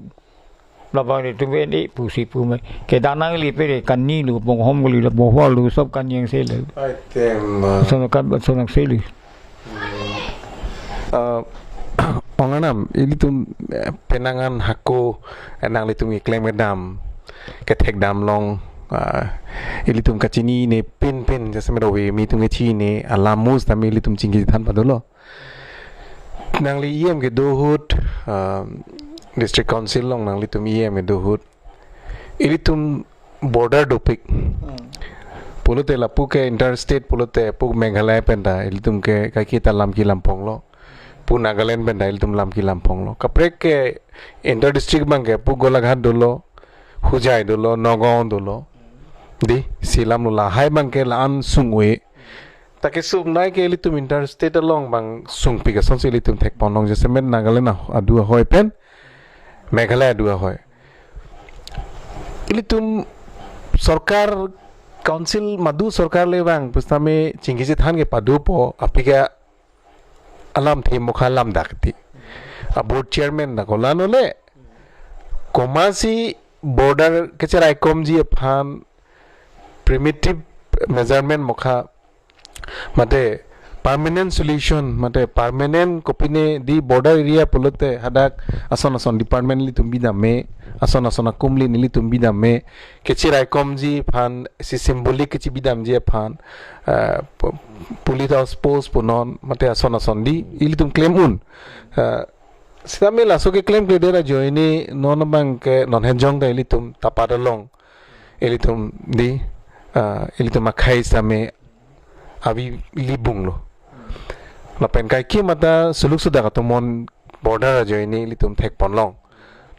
Labang ni tum ene pusi pu me. Ke danang li pe kani lo Bonghom lo la Bonghom lo sob kani yang se lo. Ai tem, ah. Sono kan sono se lo. Eh, Ong Arnam, ilitum, eh, penang an hako, eh, nanglitum keklem kedam, kethek dam along, ah, ilitum kachinine pinpin, jasemet ove mi atum kachinine alam mus tame ilitum chingki than padolo. Nangli E M kedo ahut, ah, District Council along nanglitum E M kedo ahut, ilitum border dopik. Hmm. Pulote lapu ke interstate pulote pu Meghalaya pen ta ilitum ke kaike ta lam kelam ponglo. Pu Nagaland pen ta ilitum lam kelam ponglo. Kaprek ke inter district abang ke pu Golaghat dolo, Hojai dolo, Nagaon dolo. Di, si lam lo lahai abang ke la-an sung-e. Ta kesung nai ke ilitum interstate along abang sungpik asonsi ilitum thek pon long, jasemet Nagaland a-, adu ahoi pen Meghalaya adu ahoi. Ilitum sorkar, council madu sorkar le vang pusitame chingki chethan ke padopo, aphi ke alamthe mokha lam dak ti. A board chairman na kolan ole. Komatsi border kecheraikomji aphan primitive measurement mokha mate permanent solution, mate permanent kopine di border area pulote hadak ason ason department ilitum bidam me, ason ason akumli nelitum bidam me, kechiraikomji aphan, si symbolic kechi bidamji aphan, ah, pu-, police outpost punon, mate ason ason di, ilitum klem un. Ah, sitame laso keklemkledet ajoine non abang ke non henjong ta ilitum tapat along. Ilitum di, ah, ilitum akhei sitame avi libung lo. Lapen kaike mata suluk sudak atomon border ajoine ilitum thek pon long.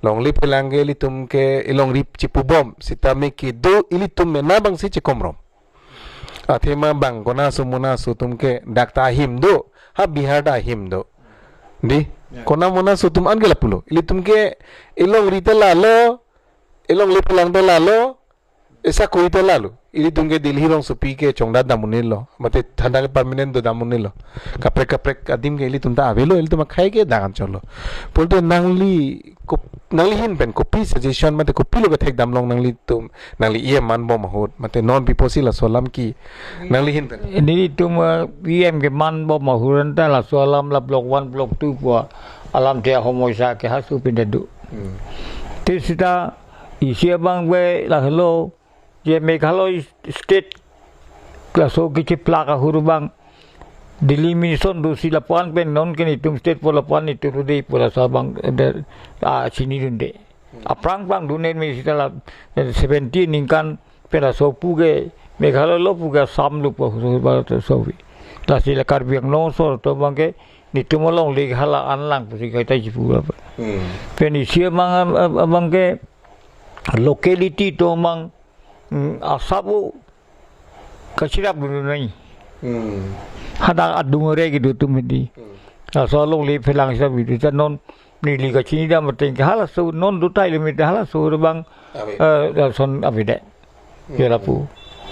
Longle phelang ke ilitum ke ilongri chipubom, sitame kedo ilitum mena abangsi chikomrom. Athema bang kona aso mona aso atum ke dak ta ahim do, ha Bihar ta ahim do. Di, ya, kona mona aso atum an ke lapulo. Ilitum ke ilongri ta lalo, ilongle phelang ta lalo, isakuri ta lalo. Ilitum ke Delhi rongsopi ke chongdat dam un-elo. Mate thanda ke permanent dodam un-elo. Kaprek kaprek adim ke ilitum ta avelo, ilitum akhei ke dangan cholo. Pulote nangli kop-, nangli ahin pen kopi suggestion mate kopilo kethek dam long nanglitum, nangli E M man bom ahut, mate non pi apotsi laso alam ke nangli ahin pen? Nelitum, eh, E M keman bom ahut anta laso alam la block one, block two pu alamthe ahomoisa ke halaso pen ta do. Hmm. Te seta isi abang ke lahelo, je Meghalaya state laso kecheplak ahut abang Delimitation dosi lapu-an pen non ke netum state po lapu-an netum lo dei pu laso abang, eh, de, ah, chinidunde. Aphrang phrang dun-e me sita la, eh, seventy ningkan pen laso pu ke Meghalaya lo pu ke Assam lo pu so ba to so vi. Lasi la Karbi Anglong asor atum abang ke netum alongle hala an lang pusi kaita chipu ba. Hmm. Pen isi amang, ab-, abang ke locality atum abang, mm, asap o kachirap dun nai. Hmm. Hadak adung re kedo atum hedi. Hmm. Laso alongle phelang sa video ta non neli kachinidam ateng ke halaso non do tai le mete halaso abang, ave, eh, lason avedet. Hmm. Ya lapu.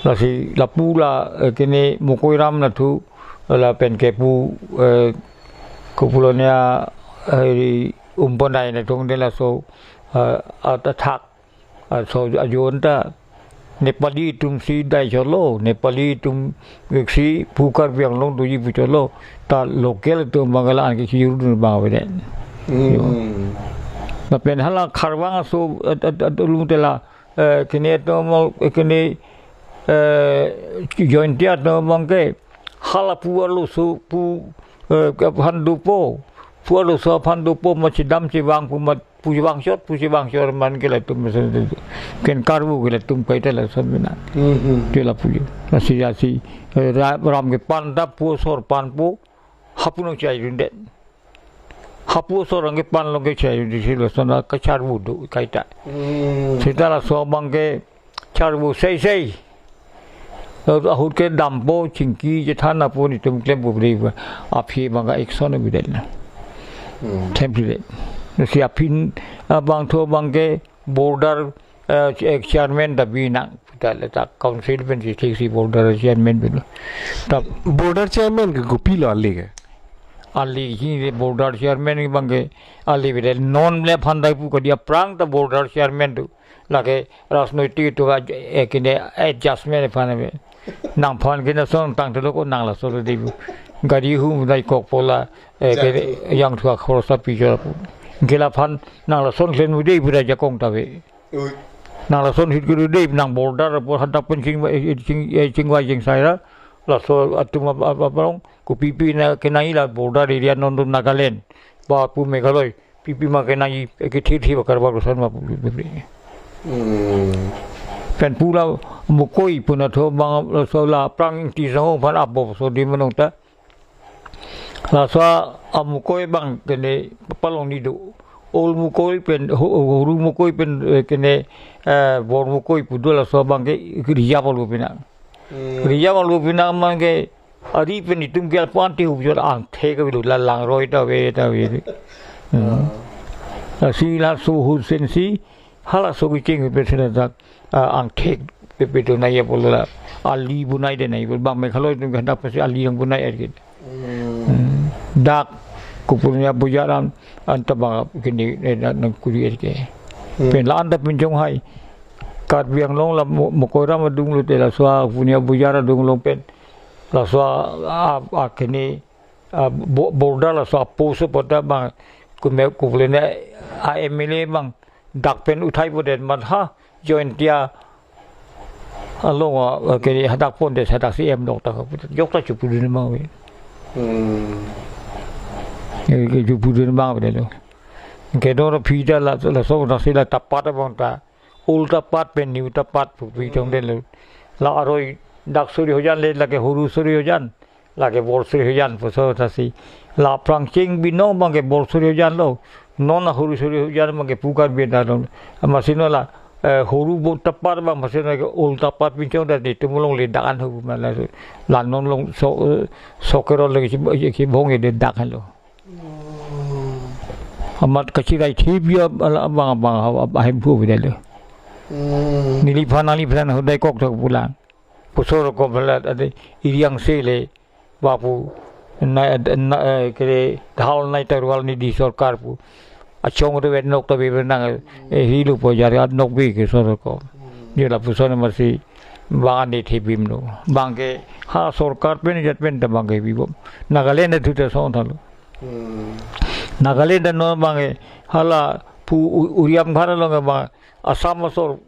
Lasi lapu la, eh, kene Mukoi Ram nathu lapen ke pu, eh, kopulo ne, eh, Umponai nathu de laso, eh, at-, athak. Laso ajoine ta Nepali atum si dai cholo, Nepali atum si pu Karbi Anglong doji pu cholo, ta local atum abang la an ke chijur dun abang avedet. Hmm. Yo. Lapen hala Kharvang aso, at, at, at, ulung te la, eh, kene atum mo, eh, kene, eh, Jaintia atum abang ke, hala pu arloso pu, eh, aphan dopo, pu arloso aphan dopo ma chedam chevang pu ma pu chevang chot, pu chevang chot man ke latum mesen tu. Ken karbu ke latum kaita lason bina. Hmm, hmm. Ke lapu. Lasi, lasi, eh, ra-, ram kepan ta pu asor pan pu, hapu nang chai rundet. Hapu asor abang kepan along ke chai rundet si lason kacharbu do kaita. Hmm. Sita laso abang ke charbu sei sei. Laso ahut ke dampo chingki chethan apo netum klempo bre ba. Aphi abang ke action avedet na. Hmm. Template. Si aphi abangthu abang ke border, eh, ch-, eh, chairman ta binang. Ta le ta council pen si thik si border chairman pen. Ta border chairman ke kopilo ale ke? Ale hi le border chairman abang ke ale avedet non le phandai pu kadi aphrang ta border chairman tu. Lake rajnoitik atum a, eh, kene adjustment aphan ave. Nangphan kene song tang telo ko nang laso lo dei pu. Gari hum dai kok pola, eh, ke jathu. Yang thua khorsa pi jor pu. Ke laphan nang lason klemmu dei pu ra jakong ta ave. Ui. Nang lason hit kuru dei nang border pu hadak pen ching, eh, ching, eh, chingvai chingsai ra. Laso atum ap-, ap-, aphrang kopi pi na kenai la border area non do Nagaland. Ba pu Meghalaya. Pipi ma kenai ke thir thir bakar bakar son ma pu pu pu. Hmm. Pen pu la Mukoi pu nathu abang laso la aphrang Ingti Sangho aphan abo so di manong ta. Laso a Mukoi abang kene palong ni do. Old Mukoi pen ho-, Horu Mukoi pen, eh, kene, eh, Bor Mukoi pu do laso abang ke Rijap along pinang. Hmm. Rijap along pinang abang ke ari pen itum ke alpo an ti hup jor angthek ke bilu la Langroi ta ave ta ave. Hmm. Ah. Lasi laso ahut pen si halaso kecheng pen si ladak, ah, angthek pe pe do nai ya pu la ali bunai de nai pu abang Meghalaya atum ke hadak pensi ali nang bunai er ke. Hmm. Hmm. Dak kopulo ne Bojar an, an ta abang kene, eh, nang, nang kuri er ke. Hmm. Pen la an ta pinchong hai. Karbi Anglong la Mo-, Mukoi Ram adung lo te laso a punya Bojar adung along pen. Laso a, a, a kene, a, bo-, border laso a post pu ta abang kume kuble ne a M L A abang dak pen uthai pu det mat ha Jaintia along a, a, kene hadak pon det hadak si em dok ta jok ta chupudun abang ave. Hmm. Ke, ke chupudun abang ave lo. Ke dor phi ta la, laso na si la Tapat abang ta. Old Tapat pen New Tapat pu pi chong den lo. La aroi dak Suri Hojan le lake Horu Suri Hojan, lake Bor Suri Hojan puso ta si. La aphrang cheng binong abang ke Bor Suri Hojan lo. Non a Horu Suri Hojan abang ke pu Karbi ta lo. Amatsi non la, eh, Horu bo Tapat abang amatsi non ke Old Tapat pi chong den netum alongle dak an hu ma la. La non along so, eh, so kerol le ki, ki bong e de dak an lo. Hmm. Amat kachirai thip ya abang abang ha, ha, ahem phu bidalo. Hmm. Neliphan neliphan hodai kok thok pulang. Pusor ko belat ade iriang sele bapu na, na, eh, kere dhal nai tarwal ni di sorkar pu. Achong tu vet nok tabi benang, eh, hilu po jari at nok bi ke sorkar ko. Hmm. Dia la puson amatsi bang ani thip bim no. Bang ke ha sorkar pen jat pen ta bang ke bibom. Nagaland thu ta song thalo. Hmm. Nagaland no abang ke hala pu u-, Uriam Bhara along abang Assam asor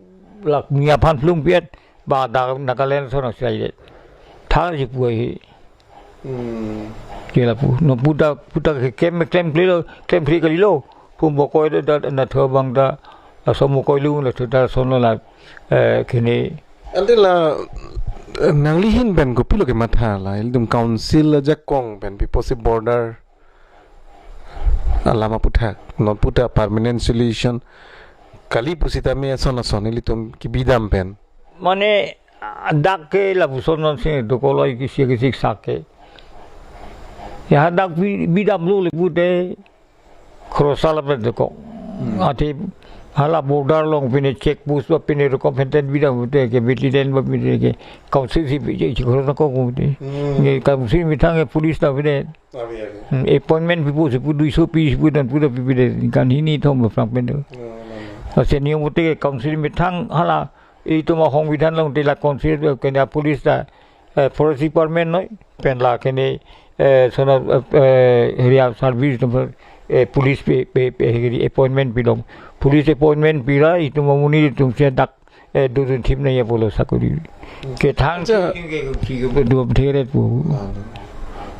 lak nia phan plung piet ba da Nagaland asor nang sai det. Thang ji pu he. Hmm. Ke lapu. Non puta, puta ke kem, klemkle lo, klemkle kalilo. Pu mokoi da, da, nathu abang ta, aso mokoi lo, nathu ta ason lo la, eh, kene. Ante la, eh, nangli ahin pen kopilo kematha la, ilitum council ajakong pen, pi pusi border alam aputhak, non puta permanent solution kali pusitame ason ason ilitum kebidam pen. Mane, ah, dak ke lapuson non si dokok lo, kisi kisi sak ke. Ya dak bi-, bidam lo le pute khorosa lapen dokok. Hmm. Athe hala border along pine check post ba pine dokok penten bidam pute ke, beti den ba pine ke, council si pi je khorosa ko pute. Hmm. Nge council methang ke police ta pine. Abi, abi. Hmm, appointment pipo si pu duiso pi si pu dan pu da pipi de, kan hini thom lo prang pen do. No, no, no. Ase niyom pute ke council methang hala, itum ahongbidhan along te la council, kene police ta, eh, forest department noi, pen la kene, eh, sona, eh, area service number, eh, police pe, pe, pe, heri appointment pilong. Police appointment pira, itum amonit itum si dak, eh, dodun thip nangji apotlo sakori. Kethang. Acha. Ke, ke, ke, ke, dua theret pu. Ah.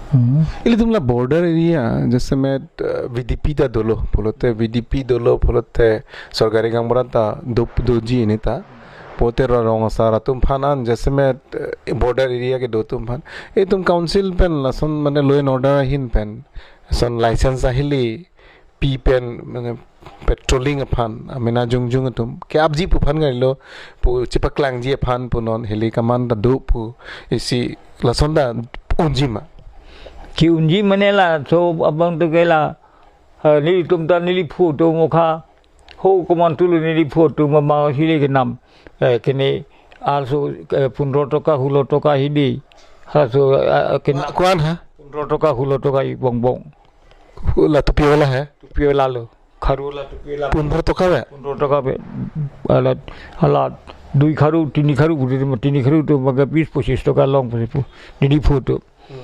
Hmm. Ilitum la border area, jasemet, eh, V D P ta dolo, pulote V D P dolo, pulote sorkari gaonbura ta do, doji neta. Pute rong asar atum aphan an, jasemet, eh, border area kedo atum aphan. Itum council pen lason mane law and order ahin pen, son license ahili pi pen, mane patrolling aphan, amena jongjong atum ke-apji pu aphan kalilo, pu chepaklangji aphan pu non hili kaman ta do pu isi lason ta unji ma? Ke-unji mane laso abang to ke la, eh, nelitum ta neliphu atum mokha, ho komantu lo neliphu atum ma hile kenam, eh, kene arloso, eh, pundro toka, hulo toka hidi. Halaso, eh, kena. Ko-an ha? Pundro toka, hulo toka i bongbong. Hu-, la topi wala hai? Topi wala lo. Kharu la topi wala. Pundro toka ave? Pundro toka ave. Hala, hala dui kharu, tini kharu, tini kharu atum mane bis pochis toka long pusi pu. Neliphu atum. Hmm.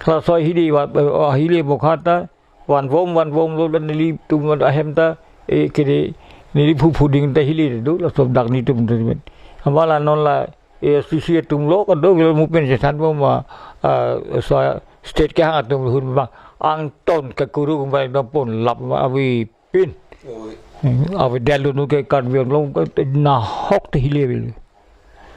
Halaso ahidi wa, eh, ahile mokha ta, vanbom, vanbom lo la nelitum ahem ta, eh, kere neliphu phuding ta hile do, laso dak netum ta. Amat la non la, eh, A S D C atum lo kado, lo mu pen chethanbom ma, ah, so state kehang atum hun ma, angton ke kuru ma dam pon lap ma avi pin. Oi. Hmm, avi delu nu ke Karbi Anglong ke nahok te hile vel.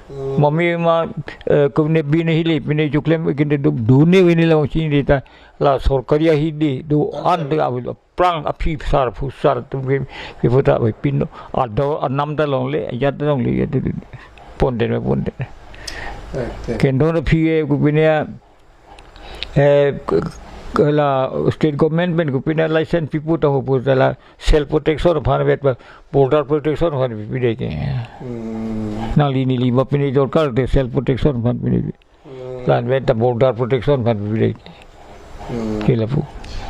Hmm. Mami ma, eh, kune bine hile, bine juklem kinde du, dune vini la chini ta, la sorkari ahidi do an te avi prang aphi sar phu sar atum ke, ke puta avi pin. Ado anam ta longle, ajat ta longle, ya tu pon den, pon den. Right, yeah. Kendon aphi e ku bine, eh, ke, ke la state government pen kopine license pipo ta ho pu ta la self protection aphan vet ba border protection aphan pipi de ke. Hmm. Nangli neli ba pine dorkar te self protection aphan pine. Hmm. La-an vet ta border protection aphan pipi de ke. Hmm. Ke lapu.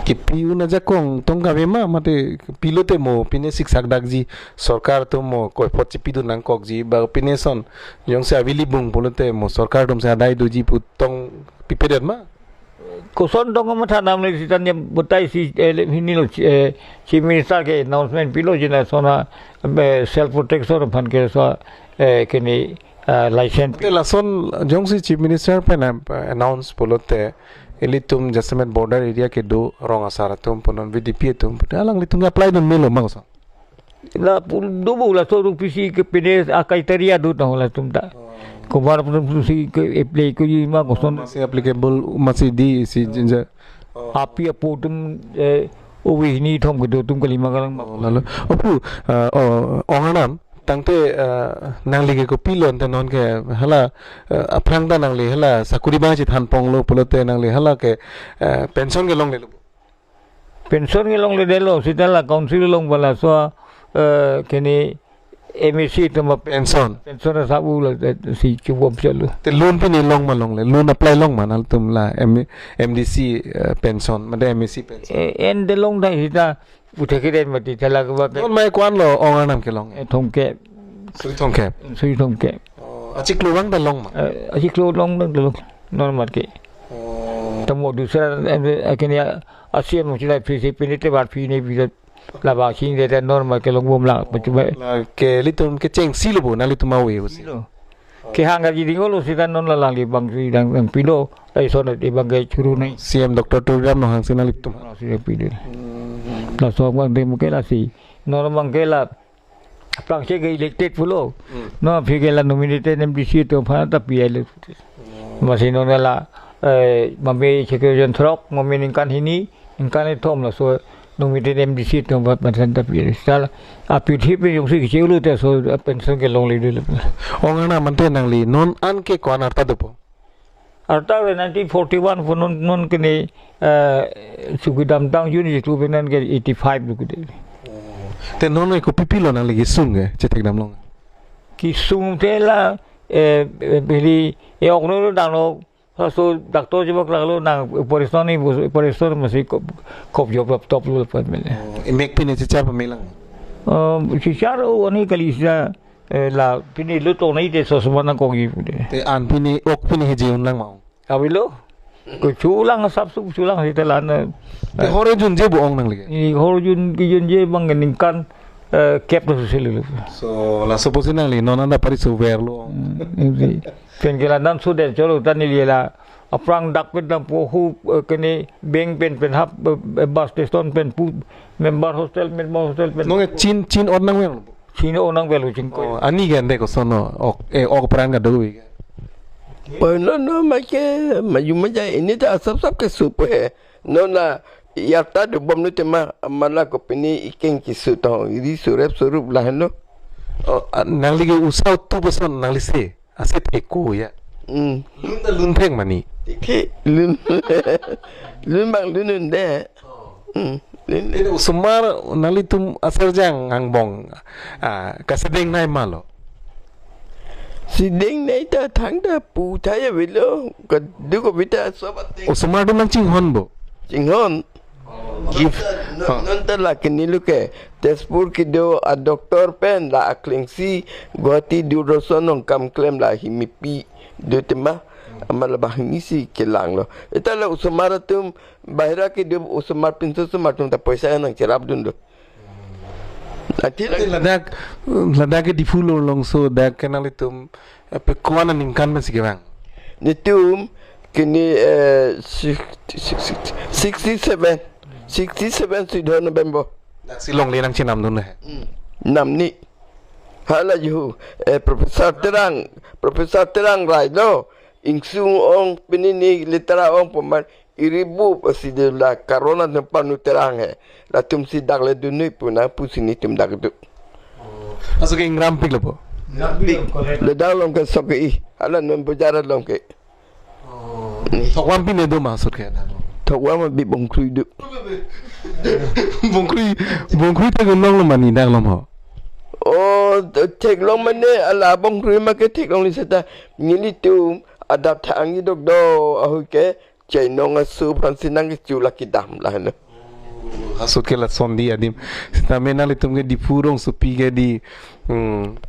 Kepi un ajakong tong kave ma mate pilote mo pine siksak dakji sorkar atum mo koi apot chepidun nangkokji ba pine son jongsi avili bung pulote mo sorkar atum si adai doji pu tong pipedet ma? Koson tong ma thanam le sitanya botai si, eh, le hini lo, eh, Chief Minister ke announcement pilo jina sona, eh, self protection aphan ke so, eh, kene, eh, license. Te lason jongsi Chief Minister pen, eh, announce pulote ilitum jasemet border area kedo rong asar atum punon V D P atum punon alanglitum apply dun melo ma koson? La pul dobo laso rupisi ke pine akai taria do tang latum ta. Oh. Kumar pun si ke apply ko yi ma koson. Masi applicable masi di si jinja. Oh. Api apo atum, eh, ovi hini thom kedo atum kalima kalang ma. Oh, lalu. Opu, eh, oh, ong anam, tangte, eh, nangli ke kopilo ante non ke hala, eh, aphrang ta nangli hala sakuri ba chethanpong lo pulote nangli hala ke, eh, pension ke longle lo. Pension ke longledetlo, sita la council along ba laso, eh, kene M A C atum pension. Pension asap u la, eh, si chubom chalo. Te loan pine long ma longle, loan apply long ma nangtum la M-, M D C, eh, pension, mate M A C pension. Eh, en de long dai sita, pute ke den mati thala ke ba ke. Non mai ko-an lo ong anam kelong? Eh, Thongkep. Sri Thongkep. Sri Thongkep. Oh, achiklo vang ta long ma? Eh, achiklo long ta long. Normal ke. Oh. Tamo dusra, eh, kene a-, asiam mo chilai phisi pine te bar pine bisa laba chini de normal ke longbom la. Oh, macam la ke ilitum kechengsi lo bo, nanglitum awe bo si. Silo. Kehang kachiding-olo seta non la alangli abang si dang, dang pilo. Lason abang ke churu nai. C M Doctor Tuliram Ronghang si nanglitum. Laso si pilo. Laso abang demo ke lasi. Non abang ke la aphrangsi ke elected pulo. Hmm. Non aphi ke la nominated M D C atum aphan ta pi-et lo. Hmm. Masi non la, eh, mame chekrojon throk, mame ningkan hini, ningkan kethom laso nominated M D C atum aphan pension ta pi-et. Seta aphi thip jongsi kechelo te laso pension ke longle dolo. Ong ana mante nangli non an ke ko-an arta dopo? Arta ke nineteen forty-one pu non, non kene, eh, suki damtang June jitu pen an ke eighty-five lo kude. Oh. Te non ke kopi pilo nangli kesung ke, chethek damlong? Kesung te la, eh, eh, pili, eh, ok no dang no, laso doctor jebak lalo nang operation ni, operation masi kop, kop job lap top lo pan mene. Oh, imek pine chichar pamelang? Eh, chichar o ani kali sida, eh, la pine lo to nai te so sumana kongji pude. Te an pine, ok pine heje unlang ma-ong? Avelo. Kechulang sap sup chulang seta la na. Te hor junje bo ong nangli ke? Ini hor jun kejunje abang ningkan, eh, kep lo selu. So, laso pusi nangli non anta pari suver lo. Hmm, ini. Pen ke la nan sudet cholo ta neli la aphrang dak pet dam po hu, eh, kene bank pen pen hap, eh, bus station pen pu, member hostel, member hostel pen. Non ke chin, chin-ot nangvelo? Chin-ot nangvelo chingkoi. Oh, ani ke ante koson, ok, eh, ok pran kedo ke? Pon lo non ma ke, maju maja ini ta sap sap kesup he. Non la arta dobom lo tema, amat la kopine ikeng kesu tong, ri surep surup lahenlo. Oh, a, nangli ke usau tu peson nangli se, ase thek ko ya. Hmm. Lun ta lun thek mani. Thek, lun. Lun abang lun un de. Hmm. Lun. Ini osomar nanglitum asarjang angbong, ah, kasedeng nai ma lo? Sedeng nai ta thangta pu thai avelo, kaduk ko bita sobat. Osomar atum nangchinghon bo? Chinghon. Give. Non ta, non, oh, non ta la kini lo ke. Tezpur kedo a doctor pen la aklengsi Guwahati Doordarshan along kam klem la himipi do tema. Amat la banghini si kelang lo. Ita la osomar atum bahira kedo osomar pinso osomar atum ta poisa nangcherap dun do. Ati la. Ladak, ladak ke Diphu lo longso dak ke nanglitum, eh, pe ko-an aningkan pensi kevang? Netum kini, eh, six-, six-, six-, sixty-seven. Sixty-seven si do November. Dak si longle nangchenam dun he. Hmm. Namni. Hala jihu, eh, Professor Terang, Professor Terang rai lo. Ingsung ong pini ni litera ong peman iribu pasi de la corona tempat nu Terang he. Latum si dak le dunui puna pusi netum dak do. Oh. Aso ke ingram pik lo po? Ingram pik. Le dak along ke sok ke i. Hala non bojar along ke. Oh. Ni. Thokvam pine do ma sut ke dak? Thokvam abi Bongkrui do. Bongkrui, Bongkrui theklong lo mani dak lom ho? Oh, theklong mane ala Bongkrui ma ke theklong li seta nelitum adap thang i dok do ahu ke. Chainong asu aphan si nangkechu la kedam lahenlo. Aso ke lason di adim. Sitame nanglitum ke Diphu rongsopi ke di. Hmm.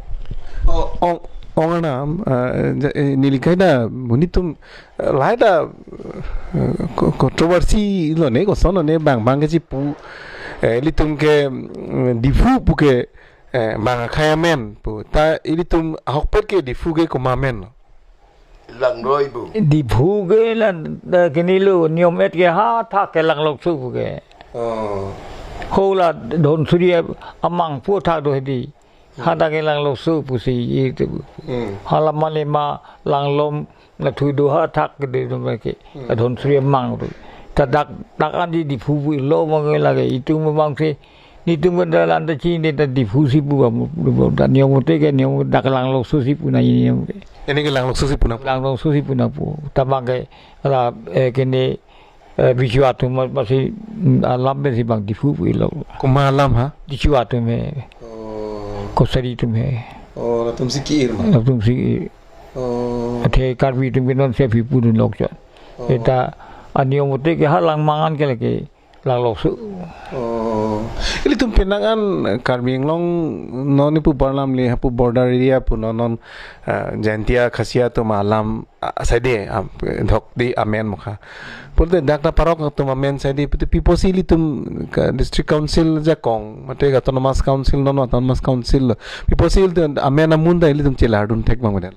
Oh, ong, ong anam, ah, ja, eh, neli kaita, monit atum, eh, lahai ta, eh, ko-, controversy lo ne, koson lo ne, bang, bang kechipu, eh, ilitum ke, mm, Diphu pu ke, eh, bang akhei amen pu. Ta ilitum ahokpet ke Diphu ke komat amen lo? Langroi bu. Diphu ke la, la kini lo, niom et ke hadak ke Langlokso pu ke. Oh. Ho la Dhonsiri amang pu thak do hedi. Hmm. Hadak ke Langlokso pusi itu. Hmm. Hala mane ma Langlom la thu do hadak ke de do ke. Hmm. Dhonsiri amang tu. Ta dak, dak an di Diphu pu lo ma ke lake. Itum abang si netum ke dalan ta chini ta Diphu si pu kamu, ta niom te ke niom dak Langlokso si pu nangji niom ke. Ini ke Langlokso si pu nang. Langlokso si pu nangpo. Ta bang ke la, eh, kene, eh, Bichwa atum ma-, masi, mm, alam pensi bang Diphu pu lo. Komat alam ha? Bichwa atum he. Oh. Kosari atum he. Oh, latum si ke-ir ma? Latum si ke-ir. Oh. Athe Karbi atum ke non si aphi pudun lok chot. Oh. Eta aniom te ke ha Langmang an ke lake Langlokso. Oh. Ilitum penang an Karbi Anglong non ipu barlam le hapu border area pu non non, ah, Jaintia Khasia atum alam, ah, asai de, ah, dhok de amen mokha. Pulote dak ta parok atum amen asai de pulote pi apotsi ilitum ke district council ajakong mate ke autonomous council non autonomous council lo. Pi apotsi ilitum amen amun ta ilitum chelar dun thek bang model.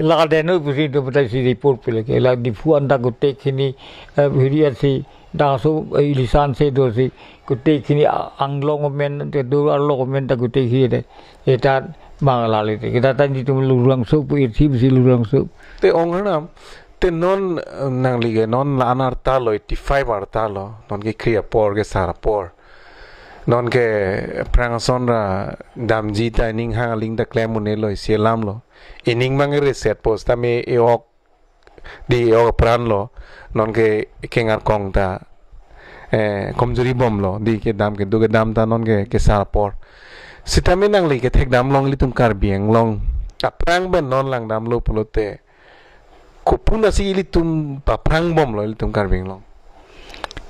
La deno pusi do putai si report pile ke. La Diphu anta kutek hini, eh, hiri asi dangso, eh, ilisan se do si kutek hini a-, anglong amen te do arlo amen ta kutek hini de. Eta Bangla le te. Kita ta nitum Lurangso pu irthi pusi Lurangso. Te ong hanam, te non, eh, nangli ke non la an arta lo, eighty-five arta lo, non ke kri apor kesar apor. Non ke aphrang ason ra damji ta ining hang aling ta klem un-elo isi alam lo. Ining mang reset pos tame e-ok di e-ok apran lo. Non ke kengar kong ta, eh, komjuri bom lo. Di kedam kedo kedam ta non ke kesar apor. Sitame nangli kethekdam long ilitum Karbi Anglong. Aphrang pen non langdam lo pulote. Kopi-an asi ilitum paphrang bom lo ilitum Karbi Anglong.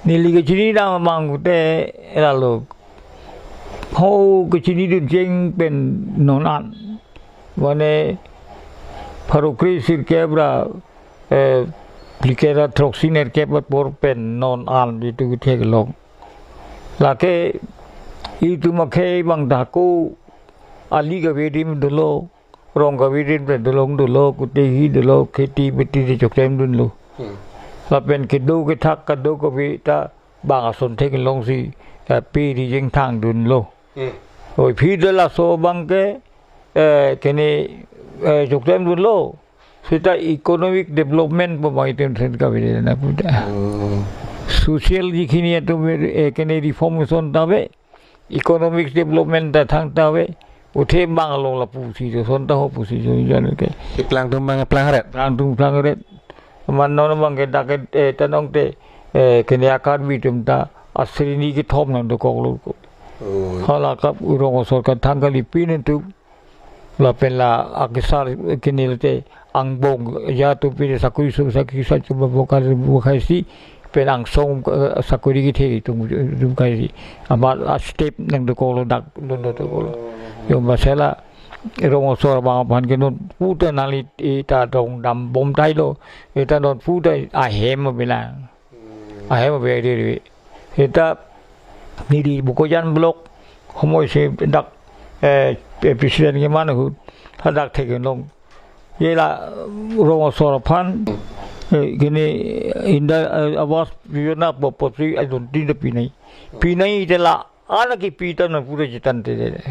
Neli kechinidam abang pute lalo. Ho kechinidun cheng pen non an. Mane pharo kre sirkep ra, eh, phlikep ra throksi nerkep apor pen non an itum ketheklong. Lake itum akhei abang ta ko ali kave adim dolo, rong kave adim pen dolong dolo, kutehi dolo, kheti beti te choklemdunlo. Hmm. Lapen kedo kethak kado kave ta bang ason theklong si, eh, pe ri jeng thangdunlo. Hmm. Oi, phi do laso abang ke, eh, kene, eh, choklemdunlo. Seta economic development pu bang itum thek kave na puta. Hmm. Social jikhini atum, eh, kene reform ason ta ave, economic development ta thangta ave, uthe bang along lapusi jo, ason ta ho pusi jo, jan ke. Keplang atum bang plang ret. Plang atum plang ret. Amat non abang ke dak ke, eh, tanong te, eh, kene a-Karbi atum ta asrini kethom nangdokoklo. Oh. Hala kap rong asor kethang kali pin atum. Lapen la akesar kene te angbong aja atum pin sakuri sum sakuri sa chuma bokar bukai si pen angsong, eh, sakuri kethe atum, atum kai si. Amat a-step nangdokoklo dak dun dokoklo. Yo masala rong asor abang aphan ke non puta nangli ta dongdam bom tailo. Eta non puta ahem bilang. Ahem ave ri ri. Eta neli Bokajan block homoi se dak, eh, president keman ahut hadak theklong. Ye la rong asor aphan, eh, kene Indira, eh, Awas Yojana po potri adon tin ta pinai. Pinai te la ana kipi ta non pura chethan te de.